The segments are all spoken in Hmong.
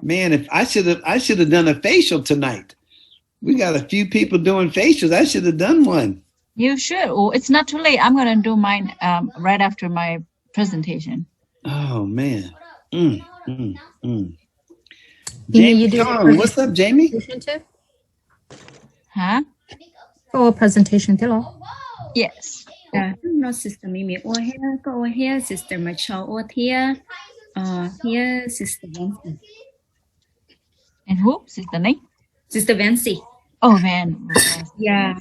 Man, if I should have, I should have done a facial tonight. We got a few people doing facials. I should have done one. You should. Oh, it's not too late. I'm gonna do mine um, right after my presentation. Oh man. Mm, mm, mm. Jamie, you do Kong, what's up, Jamie? Presentation too? Huh? Koj ua presentation thiab los? Yes. Yeah, no sister Mimi ua thiab, koj ua thiab, sister Machau ua thiab, uh, thiab sister Vancy. And who? Sister Name? Sister Vancy. Oh, Van. Yeah.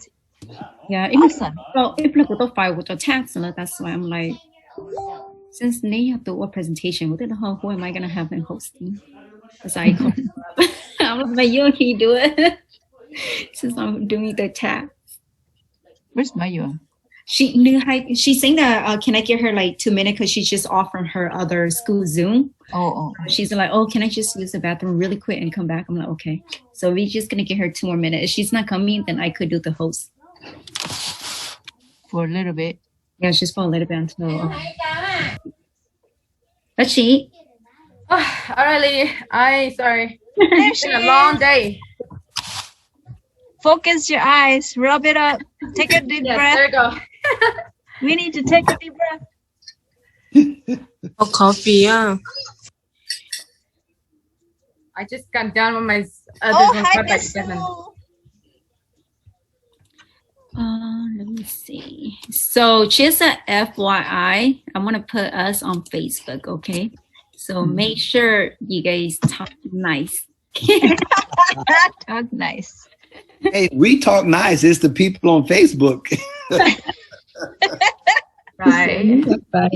Yeah, ib pliag kuv tau file kuv cov task lawm, that's why I'm like, since neb yog tus ua presentation, kuv twb ho, who am I gonna have in hosting? Because I call her up. I'm like, Mayua, can you do it? Since I'm doing the task. Where's Mayua? She knew how, she saying that uh, can I give her like two minutes because she's just off from her other school Zoom. Oh, oh. She's like, oh, can I just use the bathroom really quick and come back? I'm like, okay. So we're just gonna give her two more minutes. If she's not coming, then I could do the host. For a little bit. Yeah, just for a little bit until. Uh, Let's see. Oh, alright, lady. I sorry. It's been a long day. Focus your eyes, rub it up, take a deep yes, breath. There you go. We need to take a deep breath. Oh, coffee, yeah. I just got done with my other oh, one. Hi, Miss Sue. Uh, let me see. So just an F Y I, I'm gonna put us on Facebook, okay? So mm-hmm. Make sure you guys talk nice. Talk nice. Hey, we talk nice. It's the people on Facebook. Right.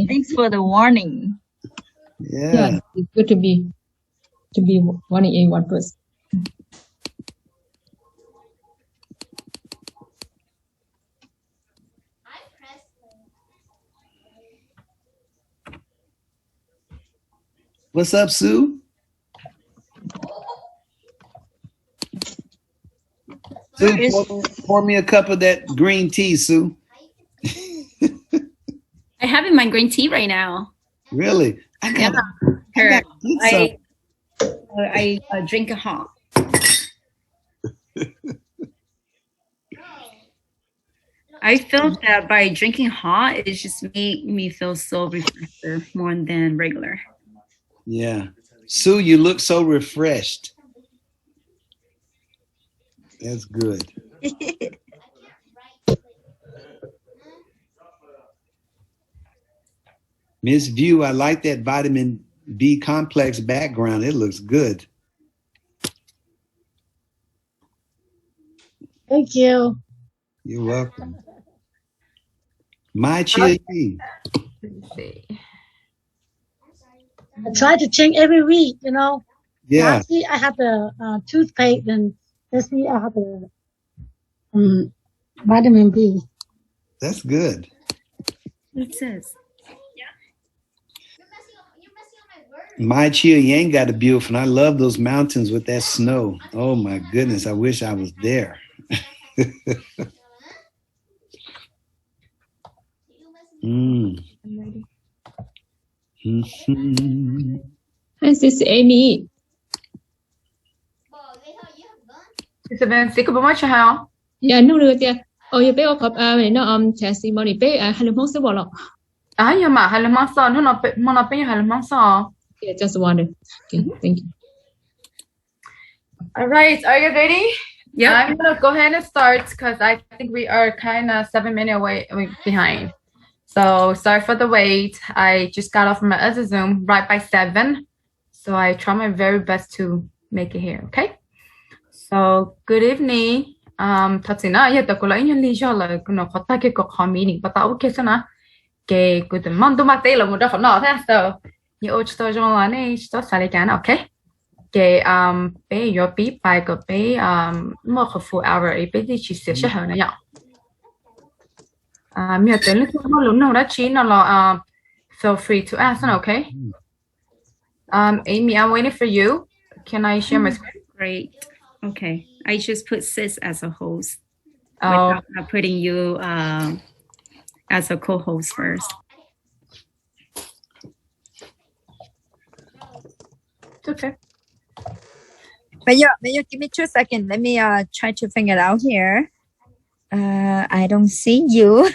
Thanks for the warning. Yeah. Yeah, it's good to be to be warning in one person. What's up, Sue? Sue, pour, pour me a cup of that green tea, Sue. I having my green tea right now. Really? I got, yeah, I, got I, I uh, drink a hot. I feel that by drinking hot, it just make me feel so refreshed more than regular. Yeah. Sue, you look so refreshed. That's good. Miss View, I like that vitamin B complex background. It looks good. Thank you. You're welcome. Mai Chia Yeej. I try to change every week, you know. Yeah. Last week I had the uh, toothpaste, and this week I had the um, vitamin B. That's good. It says. Mai Chia Yeej got a beautiful, and I love those mountains with that snow. Oh my goodness, I wish I was there. Mm. Hi, sis Amy. Sis Amy, sis koj puas muaj tsis hais os? Yog nug li tias, o yog peb ua qhov no testimony peb hais lus Hmoob xwb los? Yog mam hais lus Hmoob xwb, hnub no peb yuav hais lus Hmoob xwb. Just wonder. Okay, thank you. All right, are you ready? Yeah. I'm gonna go ahead and start because I think we are kind of seven minutes away, I mean, behind. So sorry for the wait. I just got off my other Zoom right by seven. So I try my very best to make it here, okay? So good evening. Um, thov txim na, yog tias kuv los ib nyuag lig zog lawm, kuv nov qhov tag kiag kuv qhov meeting pas tau ua kiag xwb na. Ces kuv tus mog ntuj maj teb lawv mus rau qhov no thiab, so yog ua tsis tau zoo los nej tsis txhob xav li cas na, okay? Ces peb yuav pib pais kom peb muaj qhov full hour es peb thiaj tsis xiam sij hawm na yom. Yog tias leej twg muaj lus nug dab tsi no los feel free to ask, okay? Um, Amy, I'm waiting for you. Can I share my screen? Great. Okay. I just put sis as a host without uh, putting you uh, as a co-host first. It's okay. Mayo, Mayo, give me two seconds. Let me uh, try to figure it out here. Uh, I don't see you.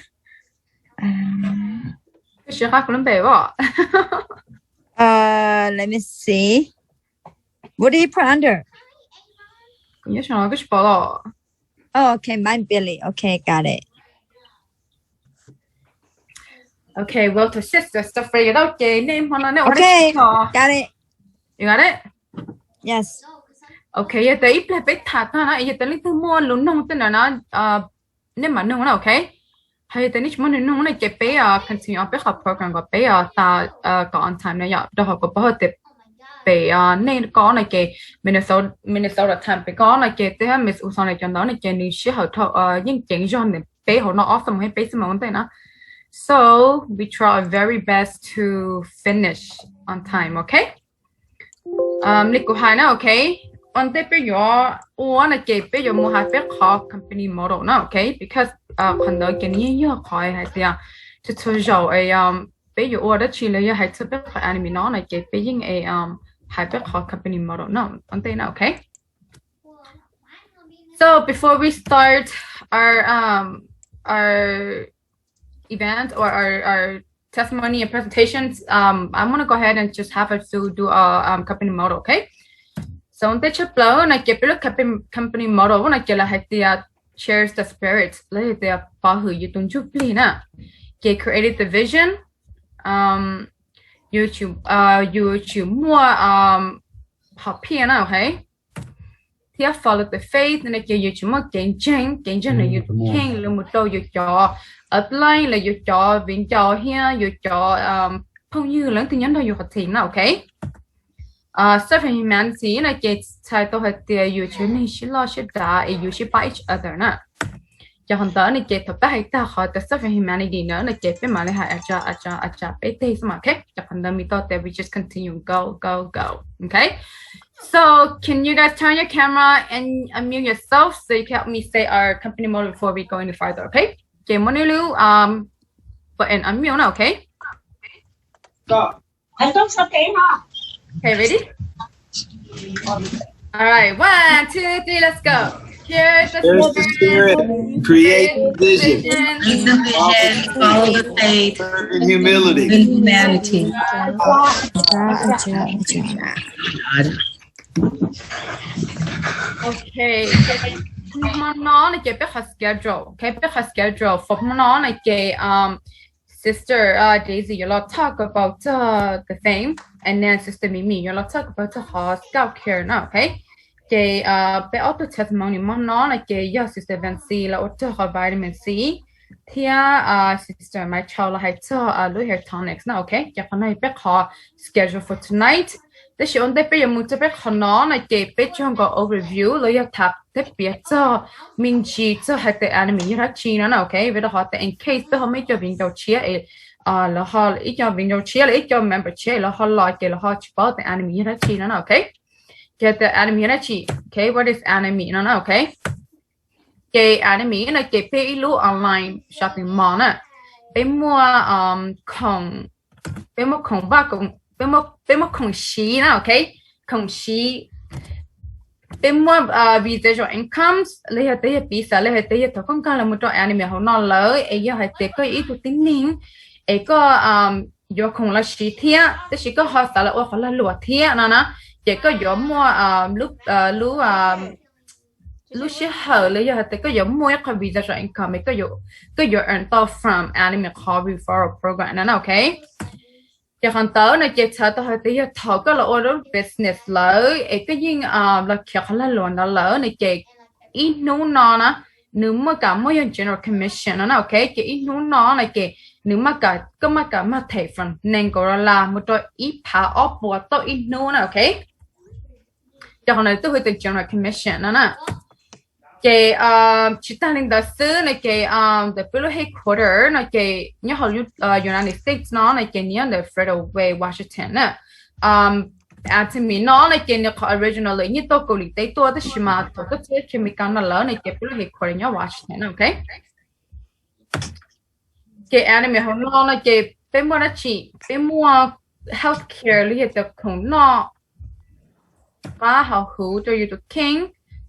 Uh, Koj siv qab kuv lub npe os. Uh, let me see. What do you put under? Kuv nyob saum no koj tsis pom los? Oh, okay, mine Billy. Okay, got it. Okay, well, to sister, stuff ready tau ces nej hmo no nej ua dab tsi? Okay, got it. You got it? Yes. Okay, yog tias ib pliag peb tham tag no, yog tias leej twg muaj lus nug tej ntawd no, nej mam nug na, okay? Hos yog tias nej tsis muaj lus nug no ces peb continue peb qhov program kom peb tas kom on time no yom, rau qhov kuv paub hais tias pem nej ko no ces Minnesota, Minnesota time pem ko no ces tej Miss U Xo no cov ntawd no ces nws sij hawm dhau, yeej ceev zog ntawm peb hauv no ob xuab moos thiab peb xuab moos ua ntej na. So we try our very best to finish on time, okay? Li kuv hais na, okay, ua ntej peb yuav ua no ces peb yuav mus hais peb qhov company motto na, okay, because qhov ntawd ces nws yeej yog qhov hais tias txhua txhua zaus peb yuav ua dab tsi los yog hais txog peb qhov anime no no ces peb yeej hais peb qhov company motto no ua ntej na, okay. So before we start our um our event or our, our testimony and presentations, um, I'm gonna go ahead and just have us to do a um, company motto, okay? So ua ntej tshaj plaws no ces peb lub company, company motto no ces lawv hais tias cherish the spirit, lawv hais tias pov hwm yus tus ntsuj plig na. Ces create the vision, um, yus tsum, uh, yus tsum muaj um, hom phiaj na, okay? Thiab follow the faith no ces yus tsum muaj kev ntseeg, kev ntseeg ntawm yus tus kheej los mus rau yus cov upline los yus cov viv ncaus thiab yus cov phooj ywg los leej twg nyob nrog yus qhov team na, okay. Serve humanity no ces txhais tau hais tias yus tsum yog neeg sib loj sib dav es yus sib pab each other na. Ces qhov ntawd no ces thaum peb hais tag qhov tias serve humanity ntawd no ces peb mam li hais a tsa a tsa a tsa peb teg xwb mas, okay. Ces qhov ntawd me tau tias we just continue go go go, okay. So can you guys turn your camera and unmute yourself so you can help me say our company motto before we go any farther, okay? Ces muab nej lub um, button unmute na, okay. Okay, ready? All right, one, two, three, let's go. Cherish the spirit, create the vision, follow the faith, and humility, and humanity. Okay, hmo no no ces peb qhov schedule, okay, peb qhov schedule for hmo no no ces um, Sister uh, Daisy yuav los talk about uh, the theme, and then Sister Mimi yuav los talk about uh, qhov self care no, okay. Ces uh, peb ob tug testimony hmo no no ces yog Sister Vancy los ua txog qhov vitamin C thiab uh, Sister Mai Chau los hais txog uh, lub hair tonics no, okay. Ces qhov no yog peb qhov schedule for tonight. Tab sis ua ntej peb yuav mus txog peb qhov no no ces peb tsuas nkaus overview los yog tham thiab piav txog me ntsis txog hais tias anime yog dab tsi no na, okay. Vim rau qhov tias in case peb ho muaj ib co viv ncaus tshiab es lawv ho ib co viv ncaus tshiab los ib co member tshiab es lawv ho los ces lawv ho tsis paub tias anime yog dab tsi no na, okay. Ces tias anime yog dab tsi, okay, what is anime no na, okay. Ces anime no ces peb ib lub online shopping mall na. Peb muaj khoom, peb muaj khoom vaj, peb muaj khoom siv na, okay. Khoom siv, peb muaj residual incomes los yog tias yog piv xam los yog tias yog thaum koj nkag los mus rau anime hauv no lawm es yog hais tias koj yog ib tug tib neeg es koj yuav khoom los siv thiab tab sis koj ho xav los ua qhov lag luam thiab no na, ces koj yuav muaj lub lub sij hawm los yog hais tias koj yuav muaj ib qho residual income koj yuav earn tau from anime qhov referral program no na, okay. Ces qhov ntawd no ces txhais tau hais tias yog thaum koj los ua lub business lawm es koj yeej los khiav qhov lag luam ntawd lawm no ces ib hnub no na nws muaj kam muaj yog general commission no na, okay. Ces ib hnub no no ces nws maj kam, koj maj kam mag them from nees nkaum dollar mus rau ib phav ob puas tauj ib hnub na, okay. Ces qhov ntawd twb hu tias general commission no na. Ces tsis tag li ntawd xwb no ces ntawm peb lub headquarter no ces nyob hauv United States no no ces nws nyob ntawm Federal Way, Washington na. Anime no no ces nws qhov original lawm nyiaj tau Kaus Lim teb tuaj tab sis mas thaum koj txog Amelikas no lawm no ces peb lub headquarter nyob Washington na, okay. Ces anime hauv no no ces peb muaj dab tsi? Peb muaj health care los yog tias khoom noj, qab hauv huv rau yus tus kheej,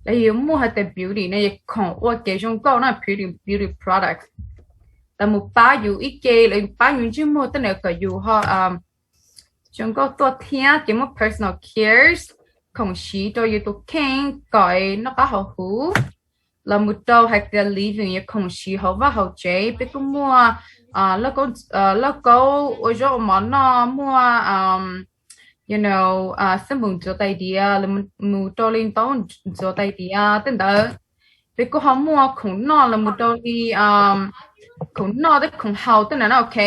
los yus muaj hais tias beauty no yog khoom ua kev zoo nkauj na, beauty, beauty products. Lawv mus pab yus ib ce, lawv pab yus ntsej muag tej ntawd kom yus ho zoo nkauj tuaj thiab. Ces muaj personal cares, khoom siv rau yus tus kheej kom noj qab haus huv, los mus rau hais tias living, yog khoom siv hauv vaj hauv tsev. Peb kuj muaj lauj kaub ua zaub ua mov noj, muaj you know, xab npum ntxuav tais diav, los mus rau li ntaub ntxuav tais diav tej ntawd. Peb kuj ho muaj khoom noj los mus rau li khoom noj thiab khoom haus tej ntawd na, ok.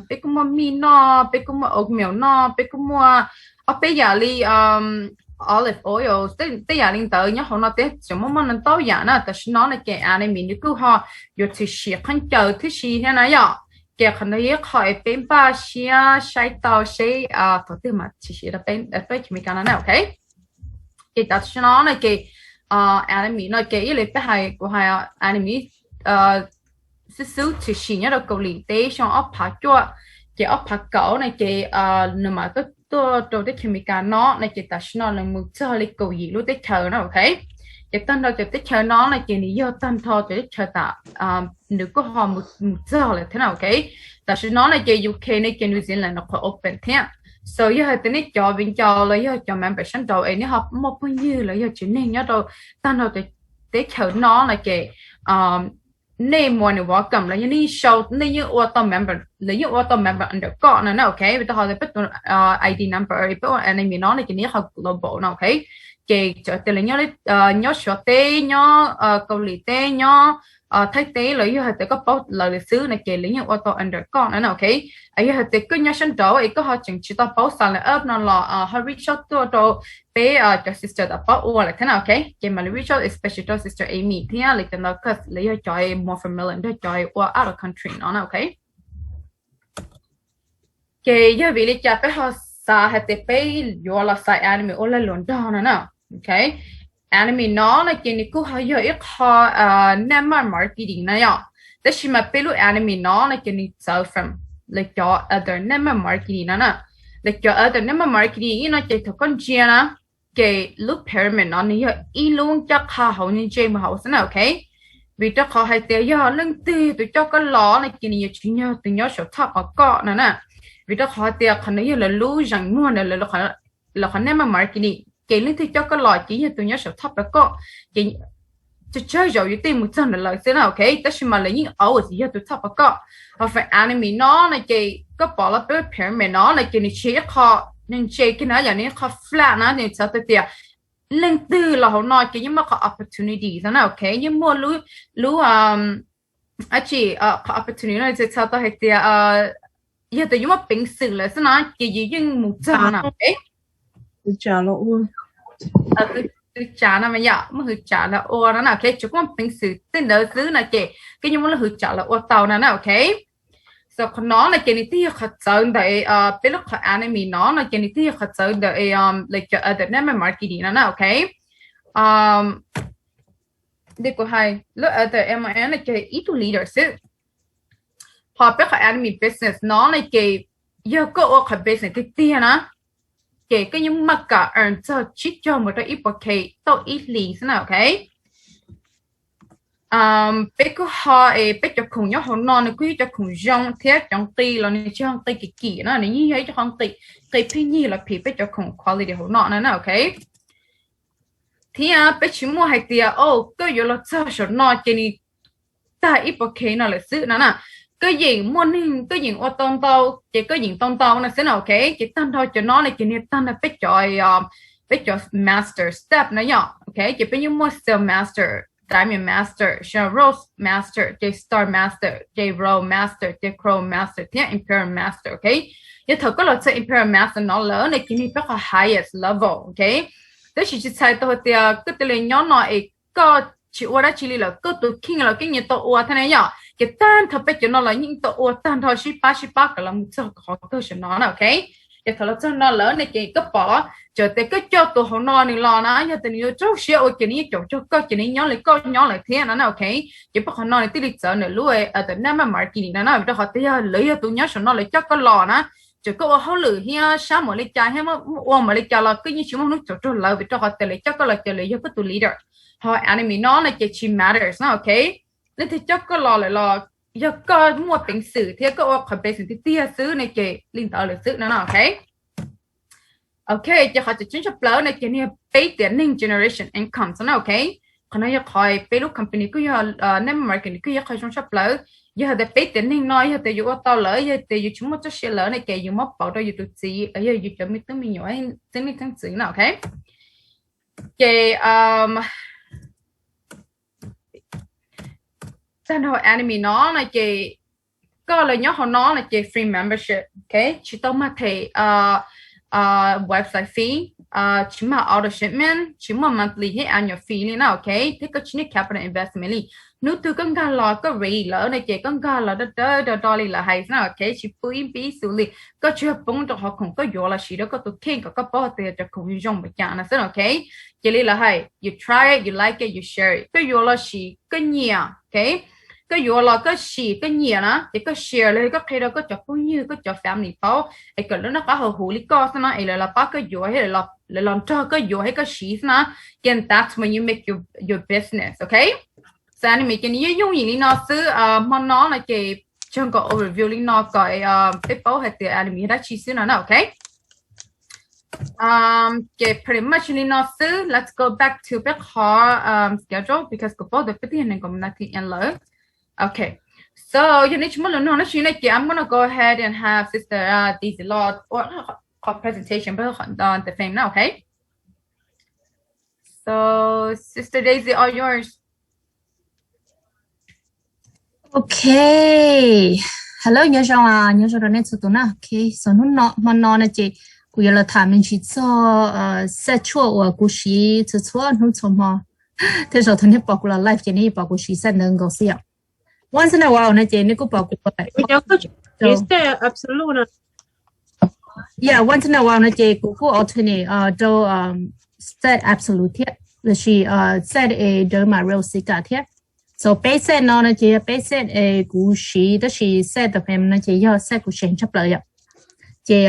Peb kuj muaj mij noj, peb kuj muaj oatmeal noj, peb kuj muaj ob peb yam li olive oil, tej yam li ntawd nyob hauv no thiab. Tseem muaj muaj ntau yam na. Tam sim no no ces Anime nws kuj ho yuav tshwm sim qhov ncauj thiab si thiab na yom. Ces qhov no yog ib qho es peb npaj siab saib tau seb thaum twg mam tshwm sim rau peb, peb cov Amelikas no na, ok. Ces tam sim no no ces Anime no ces ib li peb hais, kuv hais Anime xib xwb tshwm sim nyob rau Kaus Lim teb xyoo ob phav cuaj, ces ob phav kaum no ces nws mam tuaj tuaj rau teb chaws Amelikas no no ces tam sim no nws mus txog li kaum yim lub teb chaws na, ok. Ces tag nrho cov teb chaws no no ces nws yog tag nrho cov teb chaws tam nws kuj ho mus txog lawm thiab na, ok. Tam sim no no ces U K no ces New Zealand no qhuav open thiab. So yog hais tias nej cov viv ncaus los yog cov member sab nraud es nej ho muaj phooj ywg los yog tsev neeg nyob rau tag nrho teb chaws no no ces nej more than welcome, los yog nej yeej sau, nej yeej ua tau member, lawv yeej ua tau member under koj no na, ok. Vim rau qhov peb tus I D number peb ua Anime no no ces nws yog qhov global no, ok. Ces txawm tias lawv nyob Suav teb, nyob Kaus Lim teb, nyob Thaib teb, los yog hais tias koj paub lawv lawm xwb no ces lawv yeej ua tau under koj no na, ok. Yog hais tias koj nyob sab nraud es koj ho tseem tsis tau paub sign up no los ho reach out tuaj rau peb cov sister uas paub ua lawm thiab na, ok. Ces mam li reach out especially rau sister Amy thiab li cov ntawd, cause lawv yog cov more familiar nrog cov ua out of country no na, ok. Ces yog vim li cas peb ho xav hais tias peb yuav los xaiv Anime ua lag luam nrog no na, ok. Anime no no ces nws kuj ho yog ib qho network marketing na yom. Tab sis mas peb lub Anime no no ces nws txawv from lawv cov other network marketing no na. Lawv cov other network marketing no ces thaum koj ntsia na, ces lub pyramid no nws yog ib lub ncaj qha hauv ntse mus hauv xwb na, ok. Vim rau qhov hais tias yog leej twg tus coj koj los no ces nws yuav tsis yog tus nyob saum top qhov koj no na. Vim rau qhov hais tias qhov no yog lawv lub zeem muag ntawm lawv qhov network marketing, ces leej twg coj koj los ces yog tus nyob saum top rau koj, ces tsawg tsawg zaus yus thiaj mus txog ntawm lawv xwb na, ok. Tab sis mas lawv yeej always yog tus top rau koj. Ho from Anime no no ces koj pom los peb pyramid no no ces nws tsis yog ib qho ntse kiag na, yog nws ib qho flat na, nws txhais tau tias leej twg los hauv no ces yeej muaj qhov opportunity xwb na, ok. Yeej muaj lub, lub dab tsi, qhov opportunity no txhais tau hais tias yog tias yus muaj peev xwm lawm xwb na ces yus yeej mus txog na, ok. Txawm tsav los ua no yom, muaj hwv tsav los ua no na, ok. Tsuas muaj peev xwm tej ntawd xwb no ces koj yeej muaj lub hwv tsav los ua tau no na, ok. So qhov no no ces nws twb yog qhov txawv ntawm peb lub qhov Anime no no ces nws twb yog qhov txawv ntawm lawv cov other network marketing no na, ok. Li kuv hais lub other M L M no ces ib tug leader xwb. Ho peb qhov Anime business no no ces yog koj ua qhov business tiag tiag na ces koj yeej maj kam earn txog tsib caug mus rau ib puas K tauj ib hlis xwb na, ok. Peb kuj ho es peb cov khoom nyob hauv no nws kuj yog cov khoom zoo thiab cov nqi los nws tsis yog nqi kim kim no, nws yeej yog ib co qhov nqi, nqi pheej yig los phim peb cov khoom quality hauv no na, ok. Thiab peb tsis muaj hais tias o koj yuav los txog saum no ces nws tag ib puas K no lawm xwb no na. Koj yeem muaj neeg, koj yeem ua tau ntau ces koj yeem tau ntau no xwb na, ok. Ces tag nrho cov no no ces nws tag nrho peb cov, peb cov master step no yom, ok. Ces peb yeej muaj Silk Master, Diamond Master, Rose Master, ces Star Master, ces Royal Master, ces Crown Master thiab Imperial Master, ok. Yog thaum koj los txog Imperial Master no lawm no ces nws peb qhov highest level, ok. Tab sis tsis txhais tau hais tias koj cia li nyob no es koj tsis ua dab tsi li lawm, koj tus kheej los koj yeej tau ua thiab na yom. Ces tag nrho peb cov no los yeej tau ua tag nrho, sib pab sib pab kom los mus txog qhov kawg saum no na, ok. Ces thaum los txog no lawm ne ces koj pom los txawm tias koj coj tus hauv no nws los na, yog tias nws yuav raug siab ua ces nws yeej caum cog koj ces nws nyob li koj nyob lawm thiab no na, ok. Ces peb qhov no nws thiaj li txawv ntawm lub other network marketing no na, vim rau qhov tias yog lawv yog tus nyob saum no lawv coj koj los na, txawm koj ua hauj lwm thiab sab npaum li cas thiab ua npaum li cas los koj yeej tsis muaj hnub txaus raug lawv vim rau qhov tias lawv coj koj los ces lawv yog koj tus leader. Ho enemy no no ces tsis matters no, ok. Leej twg coj koj los lawm los yog koj muaj peev xwm thiab koj ua qhov peev xwm tiag tiag xwb no ces li ntawd lawm xwb no no, ok. Ok, ces qhov tseem ceeb tshaj plaws no ces nws yog peb tiam neeg generation income xwb na, ok. Qhov no yog qhov peb lub company kuj yog network marketing kuj yog qhov zoo tshaj plaws. Yog hais tias peb tiam neeg no yog tias yus ua tau lawm, yog tias yus tsis muaj txoj sia lawm no ces yus muab pauv rau yus tus txiv los yog yus cov me tub me nyuam xeeb leej xeeb ntxwv na, ok. Ces tag nrho enemy no no ces koj los nyob hauv no no ces free membership, ok, tsis tau mag them website fee, tsis mag auto shipment, tsis muaj monthly thiab annual fee li na, ok, thiab koj tsis need capital investment li. Hnub twg koj nkag los koj ready lawm no ces koj nkag los dawb dawb do do li lawv hais na, ok, tsis pub ib npib xus li, koj tsis yog poob rau qhov khoom, koj yuav los sis rau koj tus kheej kom koj paub tias cov khoom zoo npaum cas no xwb, ok. Ces li lawv hais, you try it, you like it, you share it, koj yuav los sis koj nyiam, ok. Koj yuav los koj sim koj nyiam na ces koj share los koj qhia rau koj cov phooj ywg koj cov family paub es kom lawv noj qab haus huv li koj xwb na es lawv los pab koj yuav thiab lawv los nrog koj yuav thiab koj siv xwb na. Ces that's when you make your, your business, ok. So enemy ces nws yeej yooj yim li no xwb. Hmo no no ces tsuas kom overview li no kom peb paub hais tias enemy yog dab tsi xwb no na, ok. Ces pretty much li no xwb. Let's go back to peb qhov schedule because kuv paub tias peb twb yog nees nkaum minute lawm. Ok, so yog nej tsis muaj lus nug dab tsi no ces I'm gonna go ahead and have sister Daisy los ua qhov presentation pab the theme na, ok. So sister Daisy, all yours. Ok, hello, nyob zoo, nyob zoo rau nej txhua tus na. Ok, so hnub no, hmo no no ces kuv yuav los tham me ntsis txog set tshuaj uas kuv siv txhua txhua hnub txhua hmo. Tej zaum thaum nej pom kuv los live ces nej yeej pom kuv siv set ntawd nkaus xwb yom. Once in a while no ces nej kuj pom kuv, yeah, once in a while no ces kuv kuj alternate rau set absolute thiab, lossis set es Derma Real Cica thiab. So peb set no no ces yog peb set es kuv siv, tab sis set the fem no ces yog set kuv seev tshaj plaws yom. Ces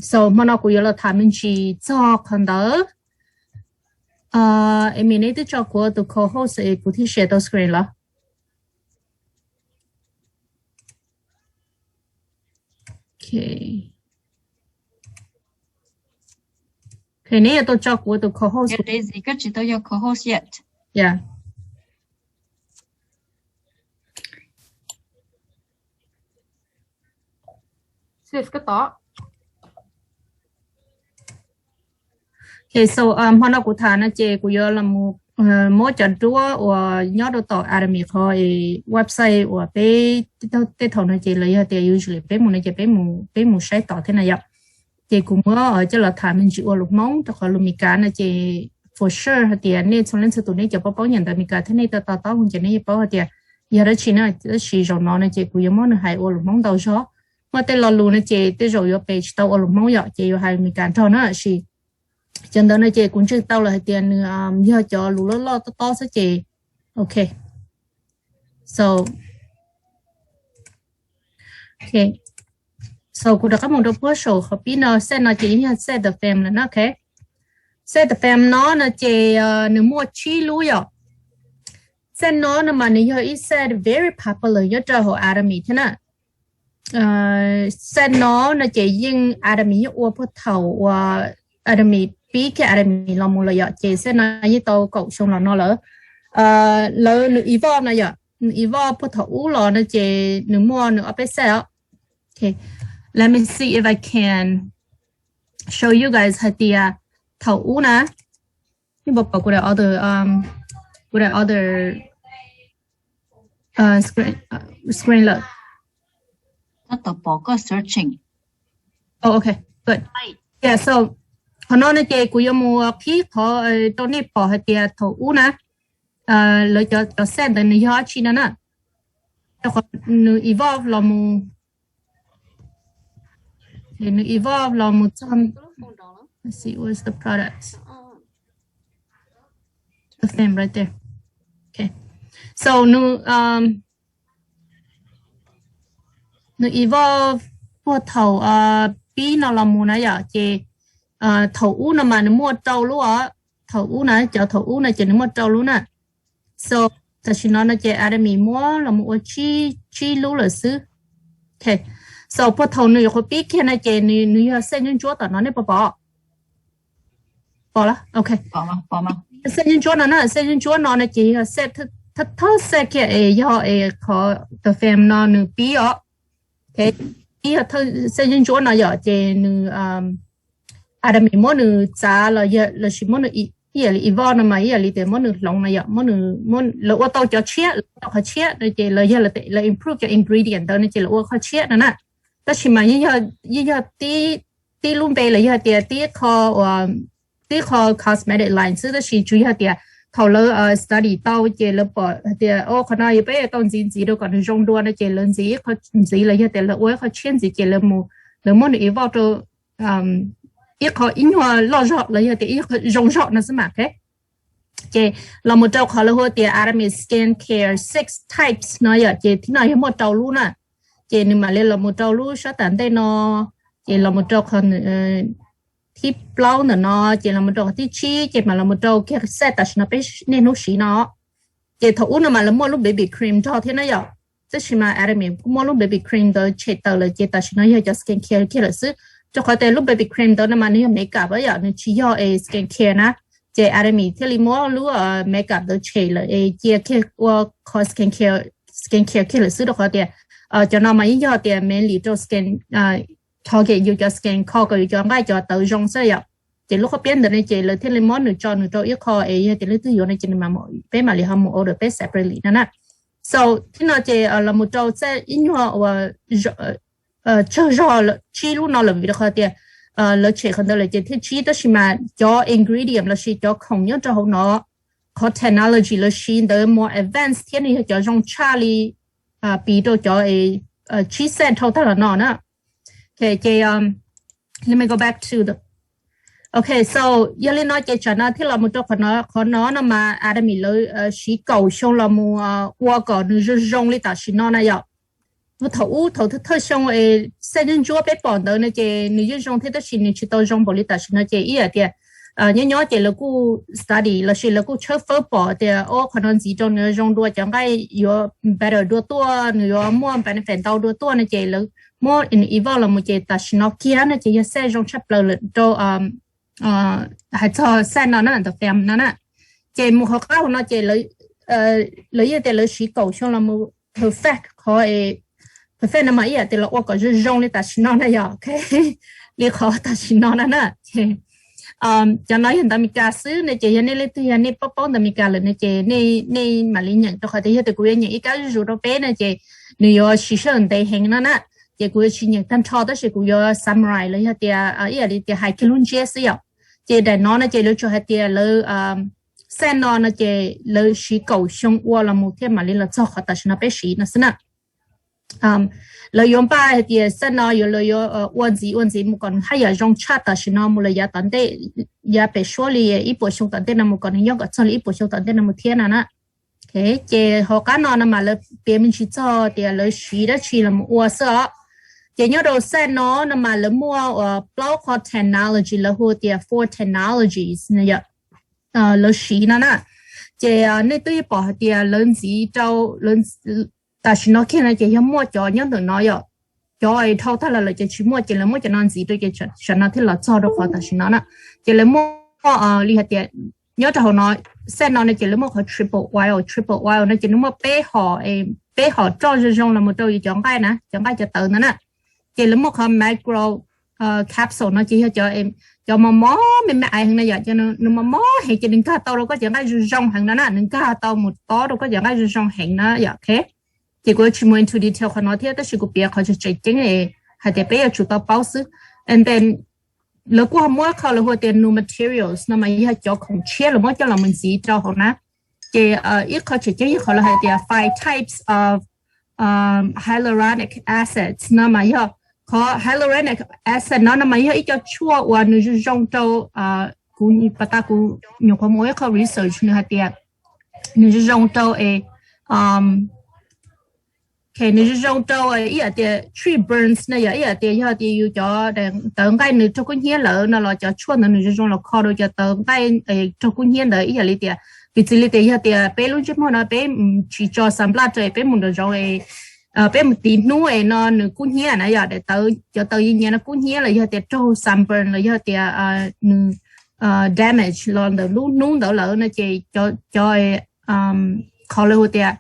so hmo no kuv yuav los tham me ntsis txog qhov ntawd. Emi, neb twb tso kuv tus co-host es kuv thiaj share tau screen los? Ok, neb yuav tau tso kuv tus co-host. Daisy, koj tsis tau yog co-host yet. Yeah. Ok, so hmo no kuv tham no ces kuv yuav los muab cov duab uas nyob rau tom Atomy qhov website uas peb tej thaum no ces los yog tias usually peb mus no ces peb mus saib tom thiab na yom. Ces kuv muab coj los tham me ntsis ua lus Hmoob rau qhov lus Meskas no ces for sure hais tias nej txhua leej txhua tus nej cov paub paub nyiam ntawv Meskas thiab nej to to taub ces nej yeej paub hais tias yog dab tsi na. Tab sis zaum no no ces kuv yuav muab nws hais ua lus Hmoob ntau zog. Muaj tej lo lus no ces tej zaum yuav pes tsis tau ua lus Hmoob yom, ces yuav hais Meskas nrog na. Sis cov ntawd no ces kuv ntseeg tau lawm hais tias nws yog cov lus loj loj tob tob xwb ces ok. So, so kuv rov qab mus rau puag saum qhov pib no, set no ces yeej yog set the fem lawm na, ok. Set the fem no no ces nws muaj tsib lub yom. Set no no mas nws yog ib set very popular nyob rau hauv Atomy thiab na. Set no no ces yeej Atomy yeej ua puag thaum uas Atomy pib kiag Atomy los mus lawm yom, ces set no yeej tau kaum xyoo los no lawm. Lawv nws evolve no yom, nws evolve puag thaum ub los no ces nws muaj nws ob peb set os. Ok, let me see if I can show you guys hais tias thaum ub na, nej puas pom kuv daim other, kuv daim other screen lawm? Tab tom pom koj searching. Oh, ok, good. Yeah, so qhov no no ces kuv yuav mus qhib qhov rau nej pom hais tias thaum ub na, lawv cov set ntawd nws yog dab tsi no na. Rau qhov nws evolve los mus, nws evolve los mus txog, let's see, where's the product? The thing right there. Okay. So nws, nws evolve puag thaum pib no los mus na yom, ces thaum ub no mas nws muaj rau lub os, thaum ub na, cov thaum ub no ces nws muaj rau lub na. So tam sim no no ces Atomy muab los mus ua tsib lub lawm xwb. So puag thaum nws yuav qhuav pib kiag no ces nws yog xej ntsuab ntsuab tom no, nej puas pom? Pom, ok. Xej ntsuab ntsuab no na, xej ntsuab ntsuab no no ces yog xej thawj thawj xej kiag es yog es qhov the fam no nws pib os. Pib yog xej ntsuab ntsuab no yom, ces nws Atomy muab nws txav los sis muab nws ib yam li evolve no mas ib yam li tias muab nws hloov no yom, lawv ua tau cov tshiab, lawv ua tau qhov tshiab no ces lawv yog lawv improve cov ingredient ntawd no ces lawv ua qhov tshiab no na. Tab sis mas yeej yog tib lub npe los yog tias tib qho tib qho cosmetic line xwb, tab sis tsuas yog tias thaum lawv study tau ces lawv pom hais tias o qhov no yuav peb tau ntxiv ntxiv rau kom nws zoo dua no ces lawv ntxiv ib qho ntxiv los yog tias lawv ua ib qho tshiab ntxiv ces lawv mus, lawv muab nws evolve rau ib qho ib nyuag loj zog los yog tias ib qho zoo zog no xwb mas. Ces los mus rau qhov lawv hu tias Atomy skin care six types no yom, ces thib no yog muaj rau lub na. Ces nws mam li los mus rau lub sab tom ntej no, ces los mus rau qhov thib plaub ntawm no, ces los mus rau qhov thib tsib, ces mam los mus rau kiag xej tam sim no peb niaj hnub siv no. Ces thaum ub no mas lawv muaj lub baby cream nrog thiab na yom, tab sis mas Atomy kuj muab lub baby cream ntawd tshem tawm lawm ces tam sim no yog cov skin care kiag lawm xwb. Rau qhov tias lub baby cream ntawd no mas nws yog makeup yom, nws tsis yog es skin care na. Ces Atomy thiaj li muab lub makeup ntawd tshem lawm es cia kiag ua qhov skin care kiag lawm xwb, rau qhov tias cov no mas yeej yog tias mainly rau skin, target yus cov skin, kho kom yus cov nqaij cov tawv zoo xwb yom. Ces lub qhov piab ntawd ne ces lawv thiaj li muab nws tso nws rau ib qho es yog tias leej twg yuav no ces nws, peb mam li ho mus order peb separately no na. So thib no ces los mus rau xej ib nyuag uas tsawg zog tsib lub no lawm vim rau qhov tias lawv tshem qhov ntawd lawm ces thiaj tsib, tab sis mas cov ingredient los sis cov khoom nyob rau hauv no, qhov technology lawv siv ntawd more advance thiab nws yog cov zoo tshaj li piv rau cov tsib xej dhau tag los no na. Ces let me go back to the, ok, so yog li no ces tsam no thiaj los mus rau qhov no, qhov no no mas Atomy lawv siv kaum xyoo los mus ua kom nws zoo zoo li tam sim no na yom. Thaum ub thaum thawj xyoo es xej ntsuab ntsuab peb pom ntawd no ces nws yeej zoo thiab tab sis nws tsis tau zoo npaum li tam sim no ces ib yam tias nyob nyob ces lawv kuj study los sis lawv kuj tshawb fawb pom tias o qhov no ntxiv rau nws zoo dua, cov nqaij yuav better dua tuaj, nws yuav muaj benefit ntau dua tuaj no ces lawv muab evolve los mus ces tam sim no kiag no ces yog xej zoo tshaj plaws lawm rau hais txog xej no na, the fam no na. Ces mus qhov qab hauv no ces lawv yeej tias lawv siv kaum xyoo los mus perfect qhov, perfect no mas ib yam tias los ua kom zoo zoo li tam sim no na yom, ok, li qhov tam sim no na na. Cov no yog ntawv Meskas xwb ne ces yog nej leej twg yog nej paub paub ntawv Meskas lawm ne ces nej mam li nyeem, rau qhov tias yog tias kuv yuav nyeem ib kab zuj zus rau peb no ces nws yuav siv sij hawm ntev heev no na. Ces kuv yuav tsis nyeem tag nrho tab sis kuv yuav summarize los yog tias ib yam li tias hais kiag lub ntsiab xwb yom. Ces daim no no ces lawv tsuas hais tias lawv xej no no ces lawv siv kaum xyoo ua los mus thiaj mam li los txog qhov tam sim no peb siv no xwb na. Lawv yuav npaj hais tias xej no yuav, lawv yuav ua ntxiv ua ntxiv mus kom nws haj yam zoo tshaj tam sim no mus lawm yav tom ntej, yav pem suab li ib puas xyoo tom ntej no mus kom nws nyob kom txog li ib puas xyoo tom ntej no mus thiab no na. Ces hauv qab no no mas lawv piav me ntsis txog tias lawv siv dab tsi los mus ua xwb os. Ces nyob rau xej no no mas lawv muaj plaub qho technology, lawv hu tias four technologies lawv siv no na. Ces nej twb pom hais tias lawv ntxiv rau, tam sim no kiag no ces yog muaj cov nyob ntawm no yom. Cov dhau tag los lawm ces tsis muaj, ces lawv muab cov no ntxiv rau ces tam sim no thiaj los txog rau qhov tam sim no na. Ces lawv muaj li hais tias nyob rau hauv no, xej no no ces lawv muaj qhov triple oil, triple oil no ces nws muaj peb hom, peb hom roj zoo zoo los mus rau yus cov nqaij na, cov nqaij cov tawv ntawd na. Ces lawv muaj qhov micro capsule no ces yog cov mos mos me me ais heev na yom, ces nws mos mos heev ces nws nkag tau rau koj cov nqaij zoo zoo heev no na, nws nkag tau mus tob rau koj cov nqaij zoo zoo heev na yom, ok. Ces kuv tsis mus into detail qhov no thiab tab sis kuv piav qhov tseem ceeb hais tias peb yuav tsum tau paub xwb. And then lawv kuj muab qhov lawv hu tias new materials no mas yog cov khoom tshiab lawv muab coj los mus ntxiv rau hauv na. Ces ib qho tseem ceeb yog qhov lawv hais tias five types of hyaluronic acids no mas yog qhov hyaluronic acid no no mas yog ib co tshuaj uas nws zoo zoo rau, kuv pas tas kuv nyuam qhuav mus ib qho research nws hais tias nws zoo zoo rau es Nws zoo zoo rau ib yam tias tree burns no yog ib yam tias yog tias yus cov tawv nqaij nws raug kub hnyiab lawm no los cov tshuaj ntawd nws zoo zoo los kho rau cov tawv nqaij raug kub hnyiab ntawd ib yam li tias piv txwv li tias yog tias peb lub ntsej muag no peb tsis tso sunblock rau peb mus nraum zoov peb mus tiv hnub es no nws kub hnyiab na yom, daim tawv cov tawv nyias nyias no kub hnyiab los yog tias raug sunburn los yog tias nws damage los ntawm lub hnub ntawd lawm no ces cov qhov lawv hu tias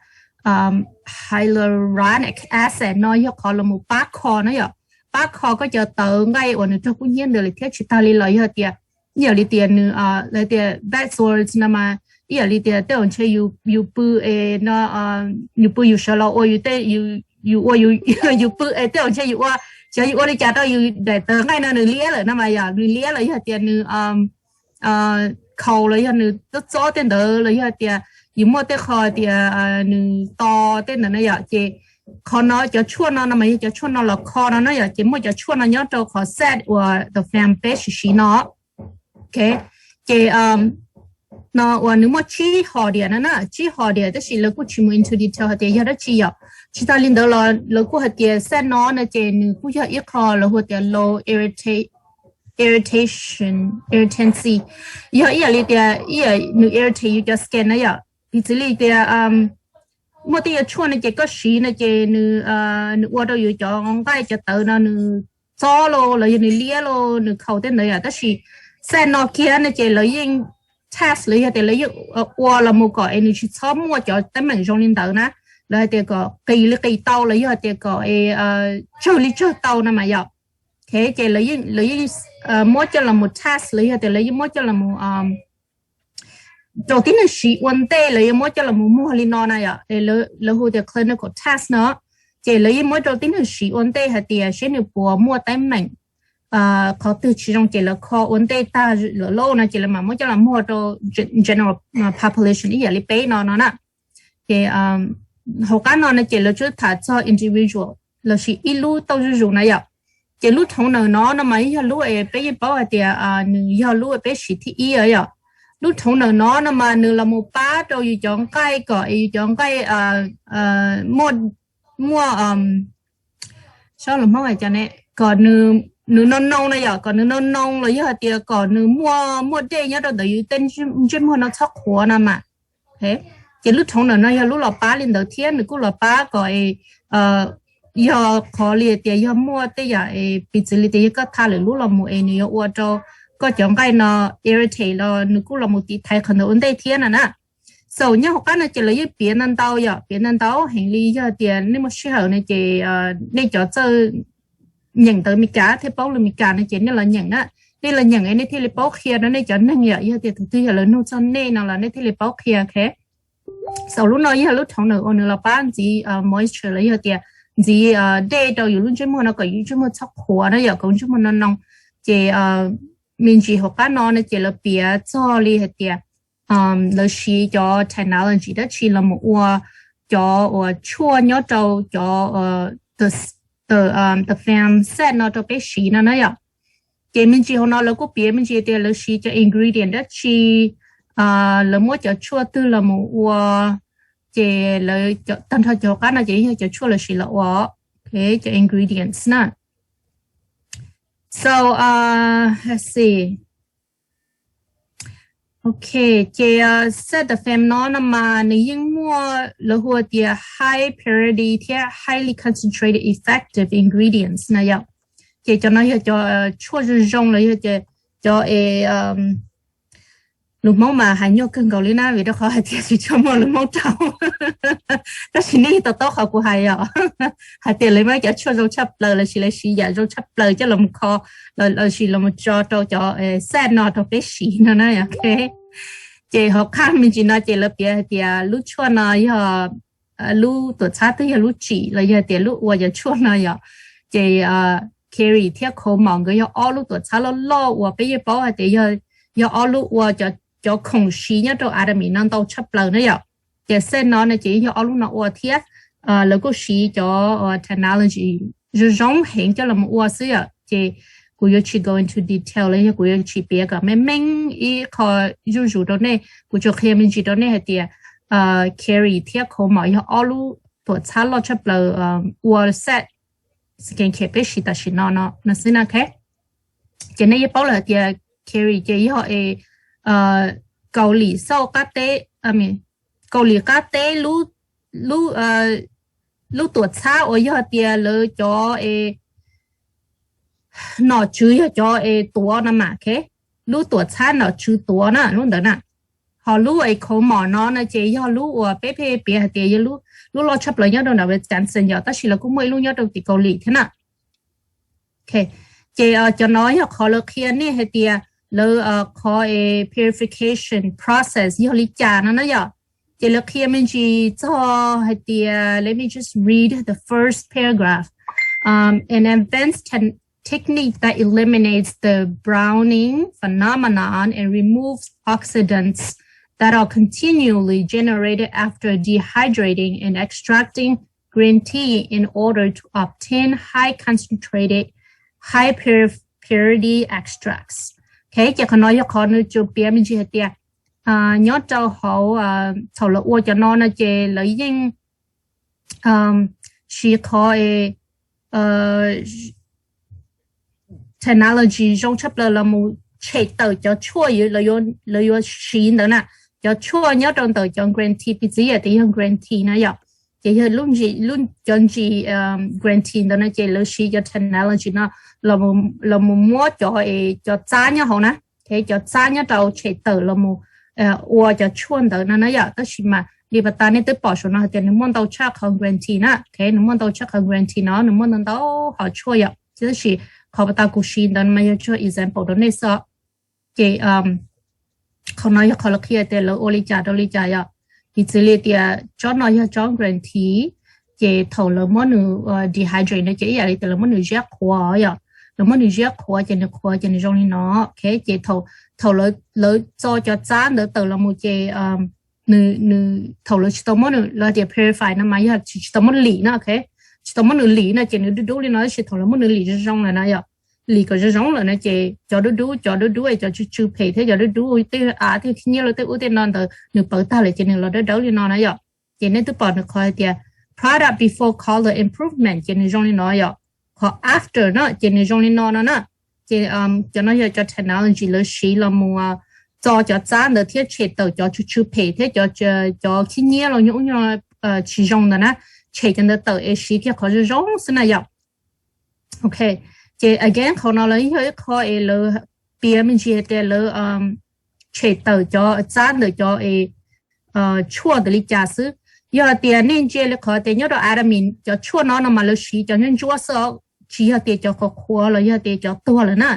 hyaluronic acid no yog qhov los mus pab kho na yom, pab kho koj cov tawv nqaij uas nws raug kub hnyiab ntawd li thiab tsis tag li los yog tias ib yam li tias nws tias bed sores no mas ib yam li tias tej zaum ntshe yus pw es no yus pw yus sawv los ua yus tej yus ua yus pw es tej zaum ntshe yus ua xyov yus ua li cas rau yus daim tawv nqaij no nws liab lawm no mas yom, nws liab los yog tias nws khaus los yog nws txob txob tej ntawd los yog tias yus muaj tej qho tias nws to tej ntawd na yom, ces qhov no cov tshuaj no no mas yog cov tshuaj no los kho no na yom, ces muaj cov tshuaj no nyob rau qhov set uas the fam peb siv siv no. Ces no uas nws muaj tsib hom diam no na, tsib hom diam tab sis lawv kuj tsis mus into detail hais tias yog dab tsi yom. Tsis tas li ntawd los lawv kuj hais tias set no no ces nws kuj yog ib qho lawv hu tias low irritation, irritancy, yog ib yam li tias ib yam nws irritate yus cov skin na yom. Piv txwv li tias muaj tej yam tshuaj no ces koj siv no ces nws ua rau yus cov nqaij cov tawv no nws txob los los yog nws liab los nws khaus tej ntawd yom, tab sis set no kiag no ces lawv yeej test los yog tias lawv yeej ua los mus kom es nws tsis txhob muaj cov teeb meem zoo li ntawd na, lawv hais tias kom qis li qis tau los yog tias kom tsawg li tsawg tau no mas yom. Ces lawv yeej muab coj los mus test los yog tias lawv yeej muab coj los mus rau tib neeg siv ua ntej lawv yuav muab coj los mus muag li no na yom, lawv hu tias clinical test no, ces lawv yeej muab rau tib neeg siv ua ntej hais tias seb nws puas muaj teeb meem qhov twg tsis zoo ces lawv kho ua ntej tag lawm lauj no ces lawv mam muab coj los muag rau general population ib yam li peb no no na. Ces hauv qab no no ces lawv tsuas tham txog individual los sis ib lub tauj zuj zus na yom. Ces lub throov nawm no no mas yog lub es peb yeej paub hais tias nws yog lub peb siv thib ib yom. Lub throov nawm no no mas nws los mus pab rau yus cov nqaij kom es yus cov nqaij muaj muaj sab los Hmoob hais tias kom nws noo noo na yom, kom nws noo noo los yog hais tias kom nws muaj muaj dej nyob rau ntawm yus tej ntsej muag no txhob qhuav no mas. Ces lub throov nawm no yog lub los pab li ntawd thiab nws kuj los pab kom yog qhov li tias yog muaj tej yam piv txwv li tias yog koj tha lwm lub los mus es nws yuav ua rau koj cov nqaij no irritate los nws kuj los mus tiv thaiv qhov ntawd ua ntej thiab no na. So nyob hauv qab no ces lawv yeej piav ntau ntau yom, piav ntau ntau heev li, yog tias nej muaj sij hawm no ces nej cov txawj nyeem ntawv Meskas thiab paub lus Meskas no ces nej los nyeem na, nej los nyeem es nej thiaj li paub qhia rau nej cov neeg yom, yog tias tus twg yog lawv nug txog nej no los nej thiaj li paub qhia, ok. So lub no yog lub throov nawm uas nws los pab ntxiv moisture los yog tias ntxiv dej rau yus lub ntsej muag no kom yus ntsej muag txhob qhuav na yom, kom ntsej muag noo noo. Ces me ntsis hauv qab no no ces lawv piav txog li hais tias lawv siv cov technology dab tsi los mus ua cov uas tshuaj nyob rau cov the fam set no rau peb siv no na yom. Ces me ntsis hauv no lawv kuj piav me ntsis tias lawv siv cov ingredient dab tsi, lawv muab cov tshuaj twg los mus ua, ces lawv tag nrho cov hauv qab no ces yog cov tshuaj lawv siv los ua, cov ingredients na. So let's see. Ok, ces set the fam no no mas nws yeej muaj lawv hu tias high purity thiab highly concentrated effective ingredients na yom. Ces cov no yog cov tshuaj zoo zoo los yog tias cov es lus Hmoob mas hais nyuaj kawg nkaus li na vim rau qhov hais tias tsis tshua muaj lus Hmoob rau. Tab sis nej to taub qhov kuv hais yom, hais tias lawv muab cov tshuaj zoo tshaj plaws los sis lawv siv yam zoo tshaj plaws coj los kho los sis los tso rau cov set no rau peb siv no na. Ces hauv qab me ntsis no ces lawv piav hais tias lub tshuaj no yog lub tuam txhab twg yog lub tsim los yog tias lub ua cov tshuaj no yom. Ces Kerry thiab Komal nkawd yog ob lub tuam txhab loj loj uas peb yeej paub hais tias yog ob lub ua cov khoom siv nyob rau anatomy no ntau tshaj plaws na yom. Ces set no no ces yog ob lub no ua thiab lawv kuj siv cov technology zoo zoo heev coj los ua xwb yom. Ces kuv yuav tsis go into detail los yog kuv yuav tsis piav kom meej meej ib qho zuj zus rau nej, kuv tsuas qhia me ntsis rau nej hais tias Kerry thiab Komal yog ob lub tuam txhab loj tshaj plaws ua set skincare peb siv tam sim no no xwb na. Ces nej yeej paub lawm hais tias Carrie ces yog es Kaus Lim xauj qab teb, Kaus Lim qab teb lub tuam txhab uas yog tias lawv cov es nom tswv yog cov es tuav no mas, lub tuam txhab nom tswv tuav na lub ntawd na. Ho lub es Kaus Mom no no ces yog lub uas peb pheej piav hais tias yog lub loj tshaj plaws nyob rau nram Wisconsin yom, tab sis lawv kuj muaj ib lub nyob rau tim Kaus Lim thiab na. Ces cov no yog qhov lawv qhia nej hais tias lawv qhov es purification process yog li cas no na yom. Ces lawv qhia me ntsis txog hais tias, let me just read the first paragraph. Um, an advanced te- technique that eliminates the browning phenomenon and removes oxidants that are continually generated after dehydrating and extracting green tea in order to obtain high concentrated, high purity extracts. Okay, ces qhov no yog qhov nws tsuas piav me ntsis hais tias nyob rau hauv thaum lawv ua cov no no ces lawv yeej siv qhov technology zoo tshaj plaws los mus tshem tawm cov tshuaj lawv yuav siv ntawd na. Cov tshuaj nyob rau ntawm cov green tea, piv txwv yam tias yog green tea na yom, ces yog lub ntsis, cov ntsis green tea ntawd no ces lawv siv cov technology no los mus muab cov, cov txab nyob hauv na, cov txab nyob rau tshem tawm los mus ua cov tshuaj ntawd no na yom. Tab sis mas li pas tas nej twb pom saum no hais tias nws muaj ntau tshaj qhov green tea na, nws muaj ntau tshaj qhov green tea no, nws muaj ntau ntau hom tshuaj yom. Tab sis qhov pas tas kuv siv ntawd mas yog tsuas example rau nej xwb. Ces qhov no yog qhov lawv qhia tias lawv ua li cas rau li cas yom. Piv txwv li tias tsob no yog tsob green tea, ces thaum lawv muab nws dehydrate no ces ib yam li tias lawv muab nws ziab qhuav yom. Lawv muab nws ziab qhuav ces nws qhuav ces nws zoo li no. Okay, ces thaum lawv txo cov txab ntawd tawm los mus ces nws, thaum lawv tsis tau muab nws, lawv tias purify no mas yog tsis tau muab lim no, okay, tsis tau muab nws lim no ces nws dub dub li no, tab sis thaum lawv muab nws lim zoo zoo lawm na yom, lim kom zoo zoo lawm na ces cov dub dub, cov dub dub es cov tsw tsw phem thiab cov dub dub tej av tej khib nyiab los tej ub tej no ntawd nws pawv tag lawm ces nws los dawb dawb li no na yom. Ces nej twb pom nws qhov hais tias product before color improvement ces nws zoo li no yom. Qhov after no ces nws zoo li no no na. Ces cov no yog cov technology lawv siv los mus txo cov txab ntawd thiab tshem tawm cov tsw tsw phem thiab cov khib nyiab los nyuj ub nyuj tsis zoo ntawd na, tshem cov ntawd tawm es siv kiag qhov zoo zoo xwb na yom. Okay, ces again qhov no lawv yog ib qho es lawv piav me ntsis hais tias lawv tshem tawm cov txab ntawm cov es tshuaj ntawd li cas xwb. Yog hais tias nej ntsia li qhov tias nyob rau Atomy cov tshuaj no no mas lawv siv cov ntsuab ntsuab xwb, tsis yog tias cov qhuav qhuav los yog tias cov tuag lawm na.